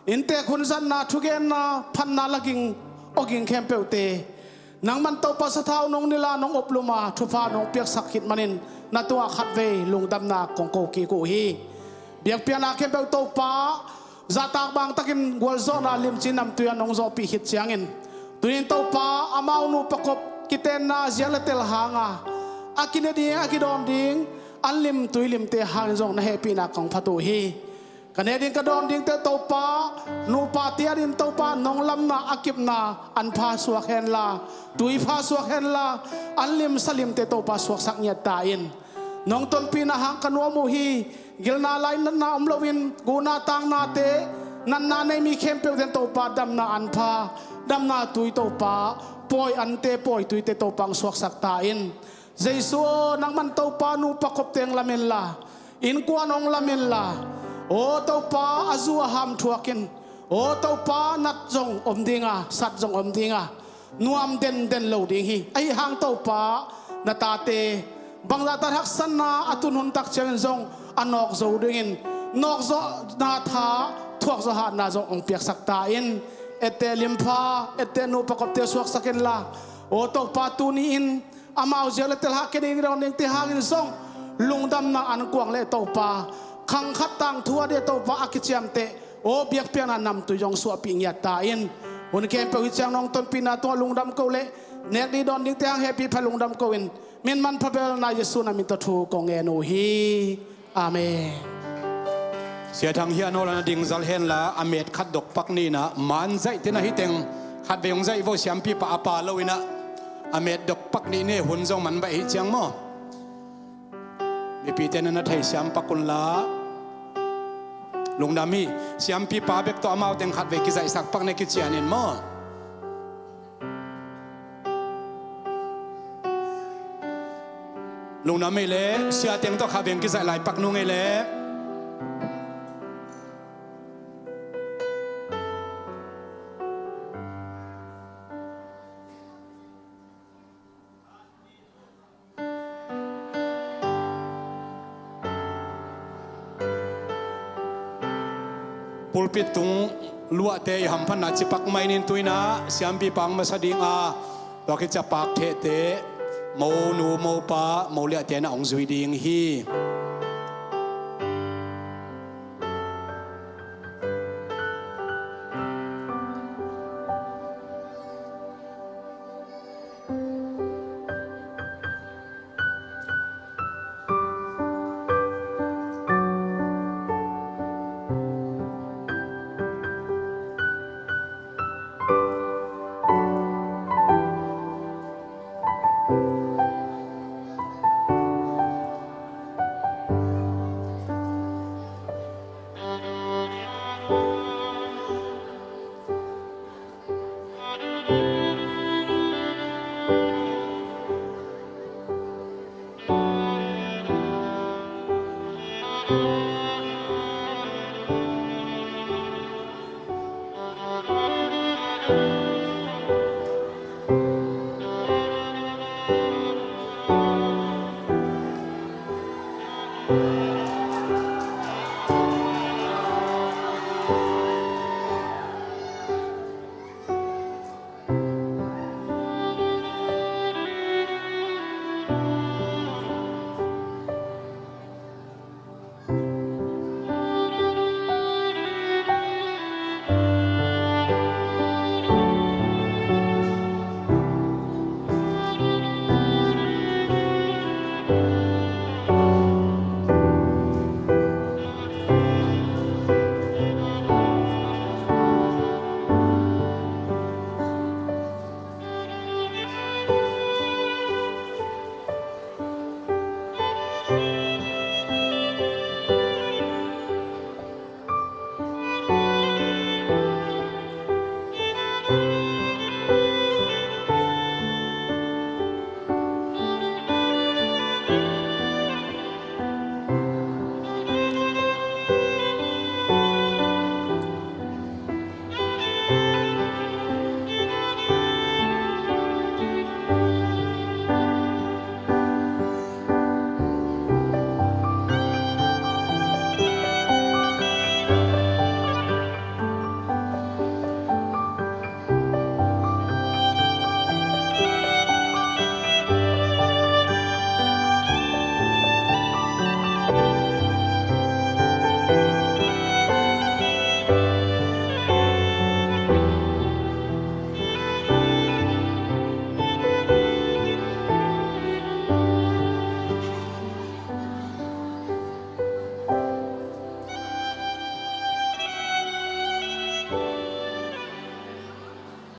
inntek hun zatna, thugenna, phatna laging awging khempeuhte nangman Topa sathau nong nilh a, nong uplum a, thupha nong piaksak khit manin na tungah khatvei lungdamna kong ko kik uh hi. Biakpiakna khempeuh Topa, zahtak bangtakin gualzawhna limci namtui-ah nong zawhpih khit ciangin, tunin Topa, amau nupa kop kitenna ziak le tel hanga a kine ding, a kidawn ding an lim tui limte hangin zong na hehpihna kong phat uh hi. Ka ne ding ka dawn dingte Topa, nupate adingin Topa, nong lamna a kipna an pha suak henla, tui pha suak henla, an lim sa limte Topa suaksak ngiat ta in. Nong tonpihna hang ka nuam uh hi. Gilna lai natna om loin, guhna tangnate, natna nei mi khempeuhte Topa, damna an pha, damna tui Topa, pawi ante, pawi tuite Topa hong suaksak ta in. Jesu aw, nangman Topa, nupa kopte hong lam inla, innkuan hong lam inla, aw Topa, a zu a ham thuakin, aw Topa, nat zong om dinga, sat zong om dinga, nuam denden lo ding hi. Ahi hang Topa, na tate bangzahta haksatna a tun hun tak ciangin zong a nawk zo dingin, nawkzawhna tha, thuakzawh hatna zong hong piaksak ta in. Etteh limpha, etteh nupa kopte suaksak inla, aw Topa, tuni-in amau ziak le tel hang kine ding, dawn dingte hangin zong lungdamna ankuang le Topa, khang khat tangthu a dia Topa a kiciamteh, aw biakpiakna namtui zong suahpih ngiat ta in. Hun khempeuh hih ciang nong tonpihna tungah lungdam ko le, nek ding dawn dingte hang hehpih pha lungdam ko in, min manpha belna Jesu na min tawh thu kong ngen uh hi. Amen. Sia Thang hiah nawl a na ding zal henla, a met khat dok pak ni in ah, man zaih te na hi teng khatvei hong zaih vo, siampipa a pa lo in ah, a met dok pak ni in, hun zong man baih hi ciang maw. Mipite na na thei siam pak unla, lungdam hi. Siampipa bek tawh amau teng khatvei kizaihsak pak ni, kician in maw. Lungdam hi leh, sia teng tawh khatvei kizaih lai pak nung hi leh. Pulpit tung luahte i hamphatna ci pak mai ning. Tu in ah siampipa hong masa ding a, tua khit ciang pak thehte, monu mopa, moliahte na hong zui ding hi.